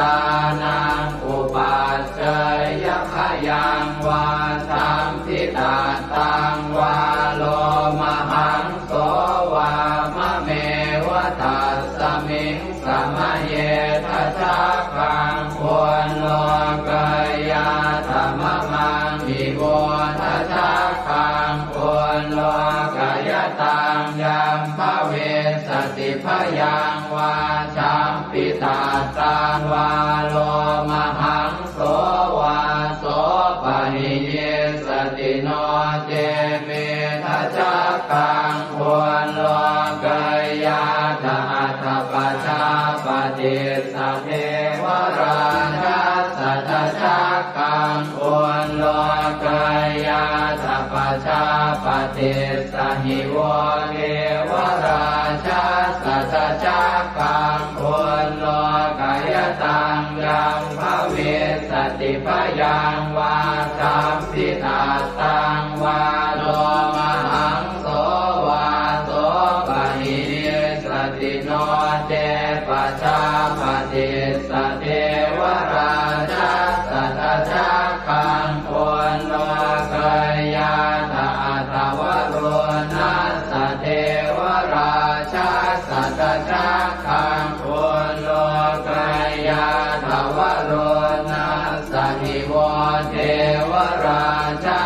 upaccayya bhayaṃ vā sambhitattaṃ vā lomahaṃso vā mameva tassa Miṃ samaye dajaggaṃ ullokayātha mamaṃ hi vo dajaggaṃ ullokayataṃ yaṃ bhavissati bhayaṃ vā champittattaṃ vā lomahaṃso vā sopahiyissati no ce me dajaggaṃ ullokayātha atha pajāpatissa devarājassa dajaggaṃ ullokayātha pajāpatissa hi vo devarājassa dajaggaṃ ullokayataṃ yaṃ bhavissati bhayaṃ vā champittattaṃ vā lomahaṃso vā sopahiyissati no ce pajāpatissa devarājassa dajaggaṃ ullokayātha atha varuṇassa devarājassa dajaggaṃ ullokayātha varuṇassa hi vo devarājassa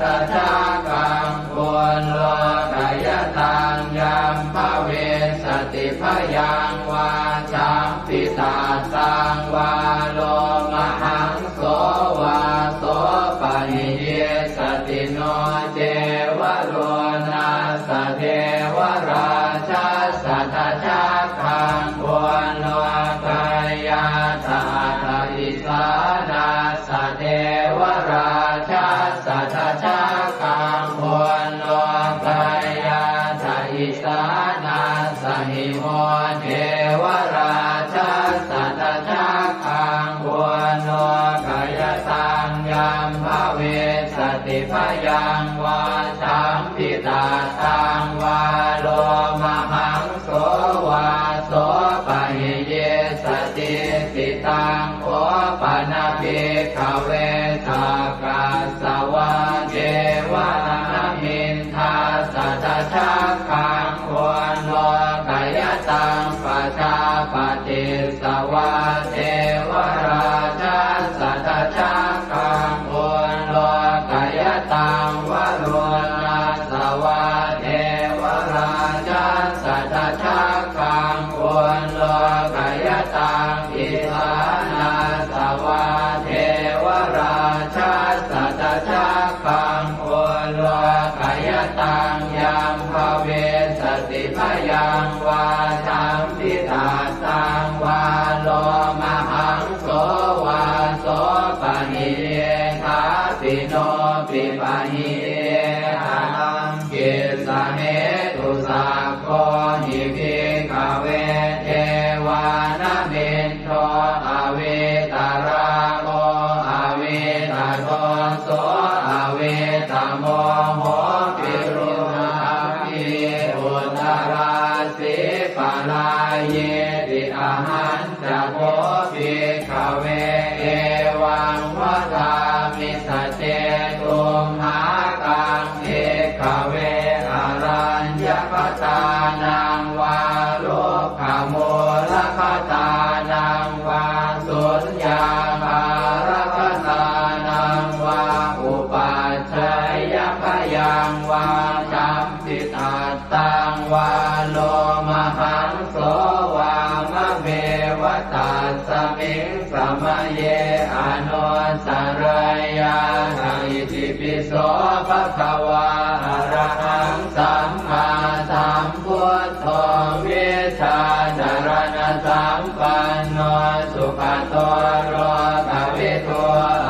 dajaggaṃ ullokayataṃ yaṃ bhavissati bhayaṃ vā champittattaṃ vā lomahaṃso vā sopahiyissati no ce varuṇassa devarājassa dajaggaṃ ullokayātha atha isānassa devarājassa dajaggaṃ ullokayātha isānassa hi vo devarājassa dajaggaṃ ullokayataṃ yaṃ bhavissati bhayaṃ vā champittattaṃ vā lomahaṃso vā sopahiyissati. Taṃ kho pana bhikkhave sakkas savā devanāmiṃ dassa dajaggaṃ ullokayataṃ pajāpatissa vā devarājassa dajaggaṃ ullokayataṃ varuṇassa vā devarājassa dajaggaṃ ullokayataṃ isānassa vā devarājassa dajaggaṃ ullokayataṃ yaṃ bhavissati bhayaṃ vā champittattaṃ vā lomahaṃso vā sopahiyye thāpi no pipahiye ataṃ kissa hetu. Sakko hi bhikkhave devānamindo avītarāgo avītadoso avītamoho virūḷhakī uttarāsī parāyīti. Ahañ ca kho bhikkhave evaṃ vadāmi: sace tumhākaṃ bhikkhave araññakatānaṃ vā rukkhamūlakatānaṃ vā suññāgārakatānaṃ vā upajjhāyabhayaṃ vā champittattaṃ vā lomahaṃso vā mameva tasmiṃ samaye anussarayyātha. Itipi so bhagavā arahaṃ sammāsambuddho vijjācaraṇasampanno sugato lokavidū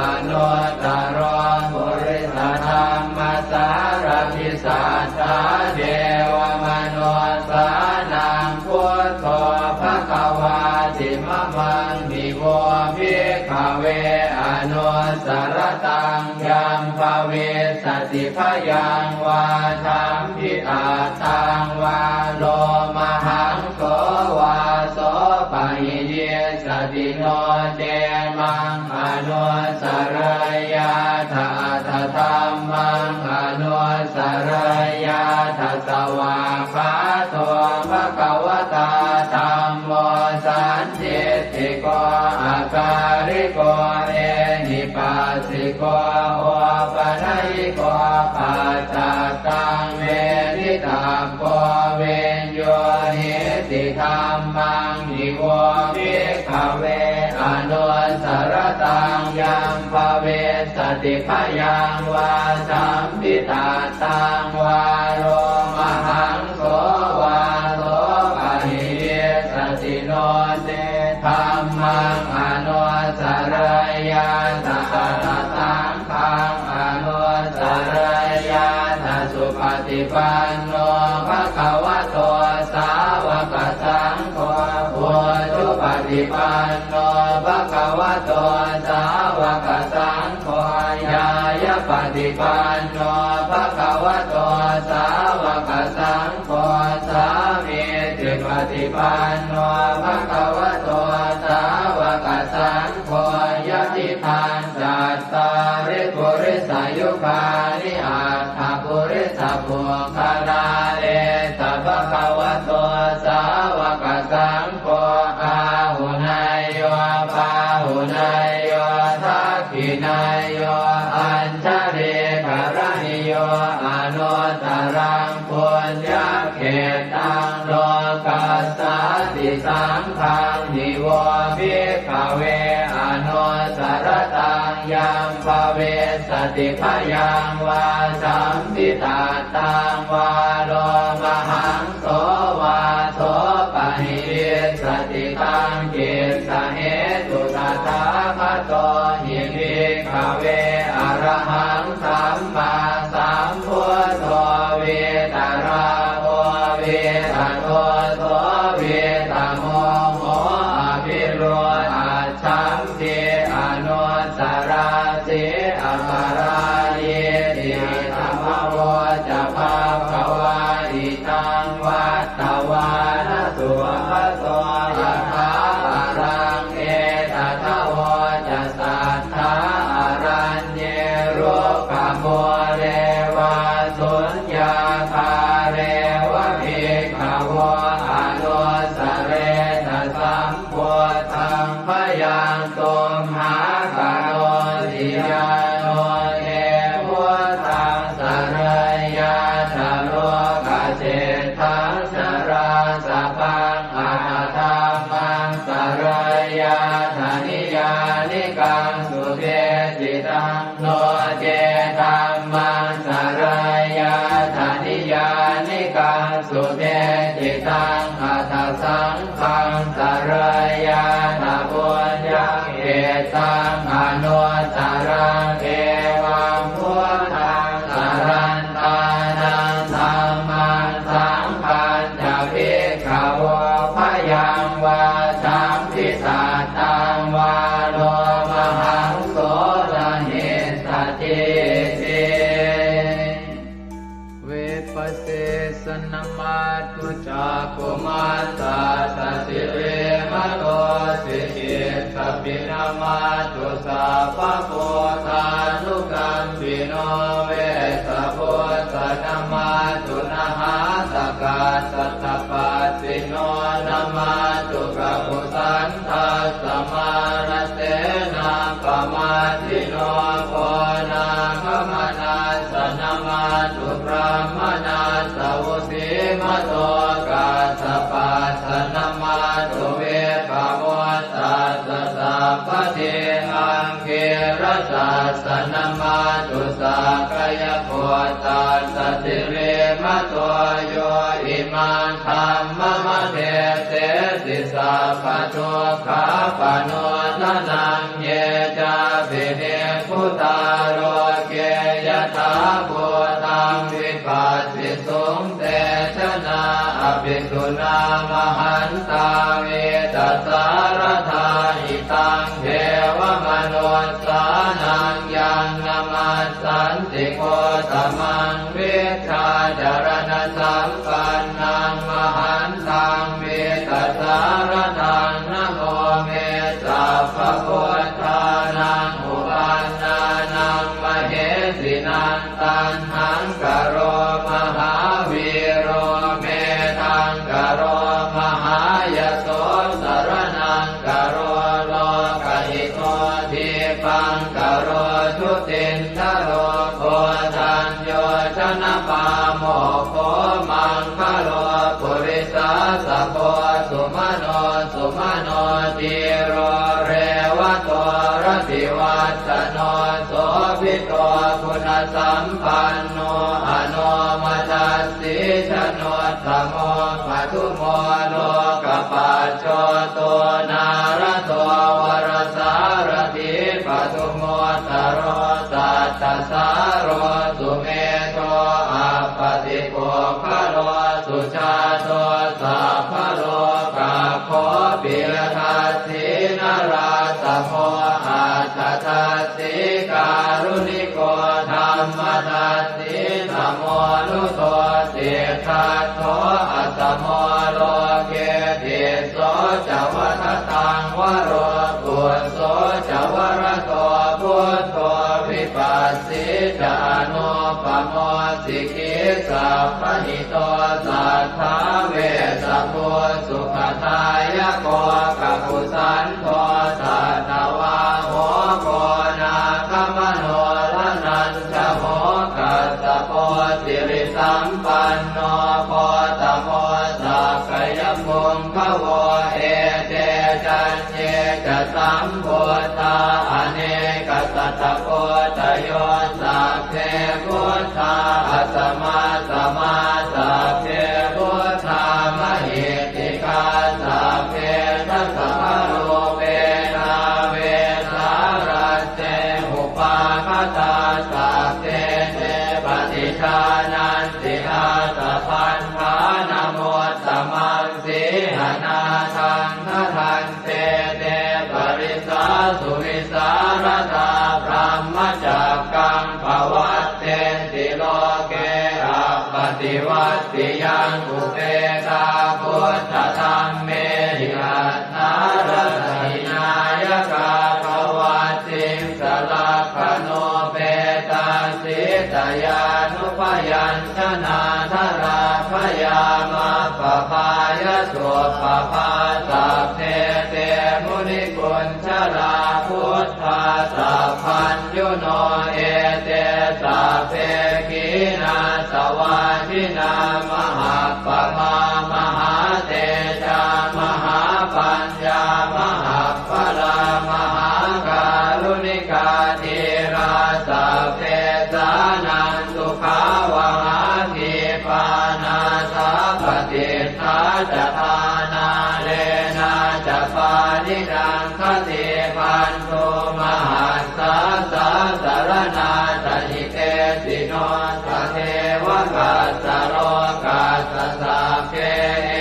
anuttaro purisadammasārathi satthā devamanussānaṃ buddho bhagavāti. Mamaṃ hi vo bhikkhave anussarattaṃ yaṃ bhavissati bhayaṃ vā champittattaṃ vā lomahaṃso vā sopahiyissati no ce maṃ anussarayyātha atha dhammaṃ anussarayyātha. Svākkhāto bhagavatā dham ko akāliko ehipassiko opanayiko paccattaṃ veditabbo viññūhīti. Dhammaṃ hi vo bhikkhave anussarattaṃ yaṃ bhavissati bhayaṃ vā sampittattaṃ vā lomahaṃ so vā so pahīvissati. No ce dhammaṃ anussarayyātha atha saṅghaṃ anussarayyātha. Supaṭipanno bhagavato sāvakasaṅgho, ujupaṭipanno bhagavato sāvakasaṅgho, ñāyapaṭipanno bhagavato sāvakasaṅgho, sāmīcipaṭipanno bhagavato sāvakasaṅgho, yadidaṃ cattāri purisayugāni aṭṭha purisapuggalā, esa bhagavato sāvakasaṅgho, āhuneyyo pāhuneyyo dakkhiṇeyyo añjalikaraṇīyo anuttaraṃ puññakkhettaṃ lokassāti. Saṅghaṃ hi vo bhikkhave anussarattaṃ yaṃ bhavissati bhayaṃ vā sampittattaṃ vā lomahaṃ so vā so pahīvissati. Taṃ kissa hetu tathāgato hi bhikkhave arahaṃ sammāsambuddho vītarāgo vītadoso vītamoho avirūḷhaccham pī anussarāsi aparājīti. Idamavoca bhagavā. Idaṃ vattavāna sugato yathābalaṃ etadavoca satthā araññe rukkhamūle vā suññāgāre va bhikkhavo anussaretha sam buddhaṃ bhayaṃ tumhākarosi. Yā no te buddhaṃ saraññātha lokaseṭṭhaṃ narāsabhaṃ atha dhammaṃ saraññātha niyyānikaṃ subheccidaṃ. No ce dhammaṃ saraññātha niyyānikaṃ subheccidaṃ atha saṅghaṃ saraññātha puññakkhettaṃ anuttaraṃ. Evaṃ buddhaṃ sarantānaṃ dhammaṃ saṅghañca bhikkhavo bhayaṃ vā sampittattaṃ vā lomahaṃso na hissatiti. Vippasesanamāthu cakkhumantassa sirīmato sikhissapi namāthu sabbabuddhānukampino. Vessabhussa namāthu nhātakassa tapassino namāthu kakusandhassa mārasenappamaddino. Konāgamanassa namāthu brāhmaṇassa vusīmato. Kassapassa namāthu vippamuttassa sabbadhi. Aṅgīrasassa namāthu sakyaputtassa sirīmato. Yo imaṃ dhammam adesesi sabbadukkhāpanūdanaṃ. Ye cāpi nibbutā loke yathābhūtaṃ vipassisuṃ, te janā apisuṇā mahantā vītasāradā. Idaṃ devamanussānaṃ yaṃ namassanti Gotamaṃ, vijjācaraṇasampannaṃ mahantaṃ vītasāradaṃ. Namo me sabbabuddhānaṃ uppannānaṃ mahesinaṃ. Taṇhaṅkaro mahāvīro, medhaṅkaro mahāyaso, saraṇaṅkaro sumano dhīro revato rativassano sobhito guṇasampanno anomadassī januttamo padumo lokapajjoto nārado varasārathī padumu ttaro sattasāro sumedho appatipuggalo sujāto sabbalokaggo piyadassī narāsamo atthadassī kāruṇiko dhammadassī tamonudo siddhattho asamo loke tisso ca vadataṃ varo phusso ca varado buddho vipassī ca anūpamo sikhī sabbahito satthā vessabhū sukhadāyako kakusandho satthavāho koṇāgamano dhananjavo kassapo sirisampanno gotamo sakyapuṅgavo ete caññe ca sambuddhā anekasatakoṭayo sabbe buddhā asamasamā sabbe buddhā mahiddhikā sabbe dasabalūpena vesālā te upāgatā sabbe te paṭijānanti ātappamāṇamuttamaṃ sīhanatthaṃ bhaddante te parisā suvisāradā brahmacakkaṃ pavattenti loke appaṭivattiyaṃ upekkā buddhadhammehi aṭṭhārasa hināyakā pavattissa lakkhaṇupetā sītyānubyañjanādharā bhayaṃ appabhāya suppabhā sabbe te muniku jalā buddhā sabbaññuno ete sabbe khīṇāsavā jinā mahappamā mahātejā mahāpaññā mahappalā mahākāruṇikā dhīrā sabbesānaṃ sukhāvahā khīpā nāthapaṭiṭṭhā ca dhānāḷena ca pāṇinaṃ khatībhaṇḍu mahassā sāsaraṇā ca hitesino tatheva kassa lokassa sabbe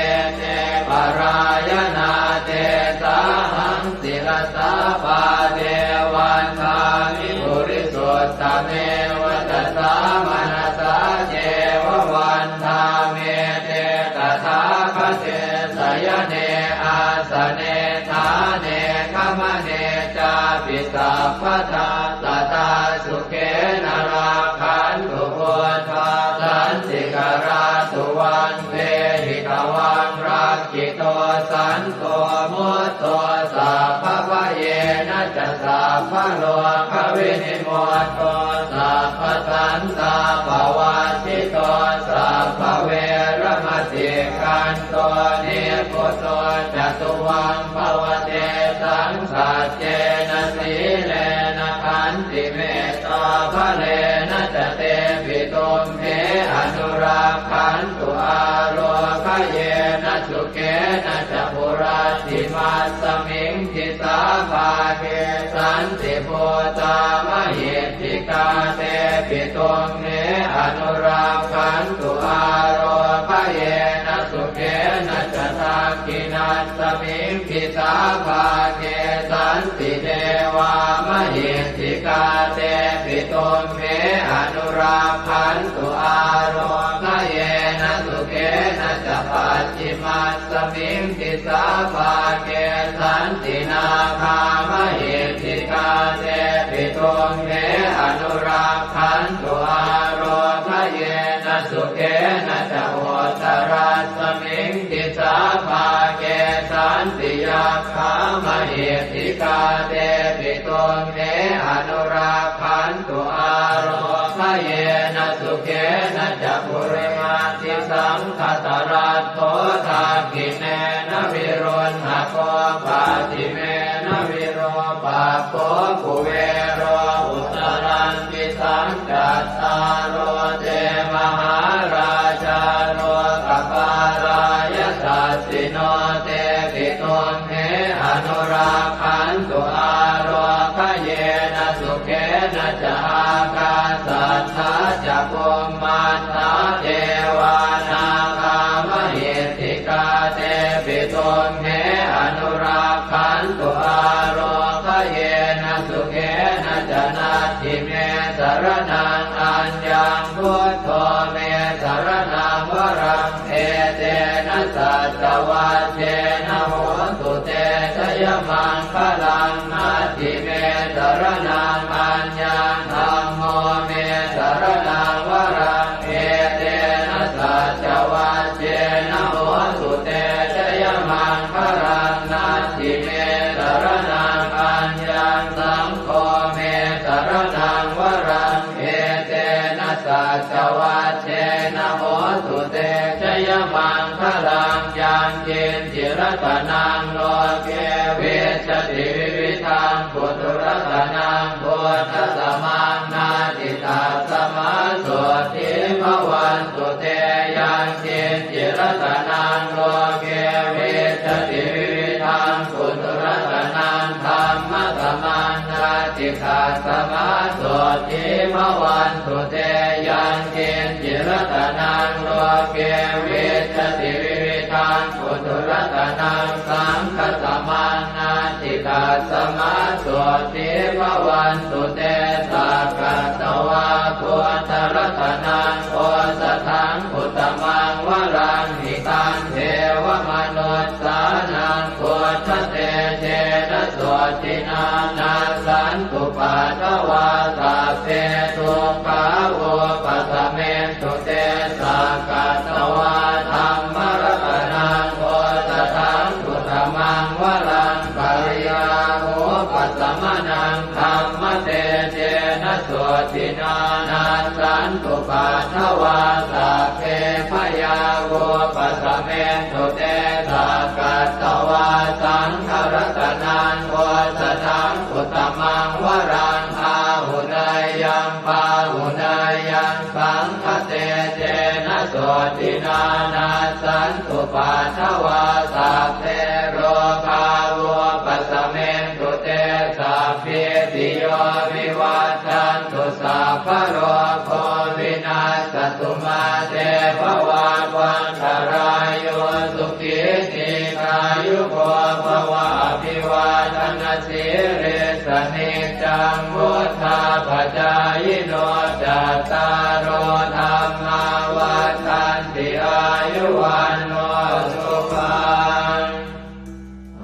ete parāyanā tesāhaṃ sirasā pāde vandāmi purisuttame vacasā manasā ceva vandāmete tathāgate sayane āsane ṭhāne gamane cāpi sabbadā sadā sukhena rakkhantu buddhā santikarā suvaṃ dehi tvaṃ rakkhito santo mutto sabbabhayena ca sabbarogavinimutto sabbasantāpavajjito sabbaveramatikkanto nibbuto ca tuvaṃ bhava tesaṃ saccena sīlena khantimettābalena ca tepi tumhe anurakkhantu ārogyena sukhena ca hurattimasmiṃ disābhāge santibhūtā mahiddhikā tepi tumhe anurakkhantu ārogyena sukhena ca dakkhiṇasmiṃ disābhāge santi devā mahiddhikā tepi tumhe anurakkhantu ārogyena sukhena ca pacchimasmiṃ disābhāge santi nāgā mahiddhikā tepi tumhe anurakkhantu ārogyena sukhena ca uttarasmiṃ disābhāge santi yakkhā mahiddhikā tepi tumhe anurakkhantu ārogyena yena sukhena ca purimaṃ disaṃ dhataraṭṭho dakkhiṇena viruḷhako pacchimena virūpakkho kuvero uttaraṃ disaṃ. Cattāro te mahārājā lokapālā yasassino tepi tumhe anurakkhantu ālokayena sukhena ca. Ākāsaṭṭhā ca bhummaṭṭhā devā nāgā mahiddhikā tepi tumhe anurakkhantu ālokayena sukhena ca. Natthi me saraṇaṃ aññaṃ, buddho me saraṇaṃ varaṃ, etena saccavajjena hotu te jayamaṅgalaṃ. Natthi me saraṇaṃ aññaṃ, dhammo me saraṇaṃ varaṃ, etena saccavajjena hotu te jayamaṅgalaṃ. Natthi me saraṇaṃ aññaṃ, saṅgho me saraṇaṃ varaṃ, etena saccavajjena hotu te jayamaṅgalaṃ. Yaṅkiñci ratanaṃ loke vijjati vividhaṃ puthu, ratanaṃ buddhasamaṃ natthi, tasmā sotthī bhavantu te. Yaṅkiñci ratanaṃ loke vijjati vividhaṃ puthu, ratanaṃ dhammasamaṃ natthi, tasmā sotthī bhavantu te. Yaṅkiñci ratanaṃ loke vijjati vividhaṃ puthu, ratanaṃ saṅghasamaṃ natthi, tasmā sotthī bhavantu te. Sakkatvā buddharatanaṃ osathaṃ uttamaṃ varaṃ, hitaṃ devamanussānaṃ buddhatejena sotthinā, nassantupaddavā sabbe dukkhā vūpasamentu te. Sakkatvā dhammaratanaṃ osathaṃ uttamaṃ varaṃ, pariḷāhūpasamanaṃ dhammatejena sotthinā, nassantupaddavā sabbe bhayā vūpasamentu te. Sakkatvā saṅgharatanaṃ osathaṃ uttamaṃ varaṃ, āhuneyyaṃ pāhuneyyaṃ saṅghatejena sotthinā, nassantupaddavā sabbe rogā vūpasamentu te. Sabbītiyo vivajjantu, sabbarogo vinassatu, mā te bhavatvantarāyo, sukhī dīghāyuko bhava. Abhivādanasīlissa niccaṃ vuḍḍhāpacāyino, cattāro dhammā vaḍḍhanti, āyu vaṇṇo sukhaṃ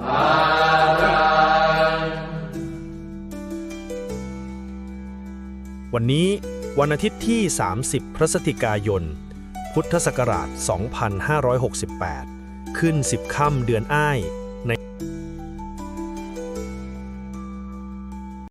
balaṃ. วันนี้วันอาทิตย์ที่ สามสิบ พฤศจิกายน พุทธศักราช สองพันห้าร้อยหกสิบแปด ขึ้น สิบ ค่ำเดือนอ้าย ใน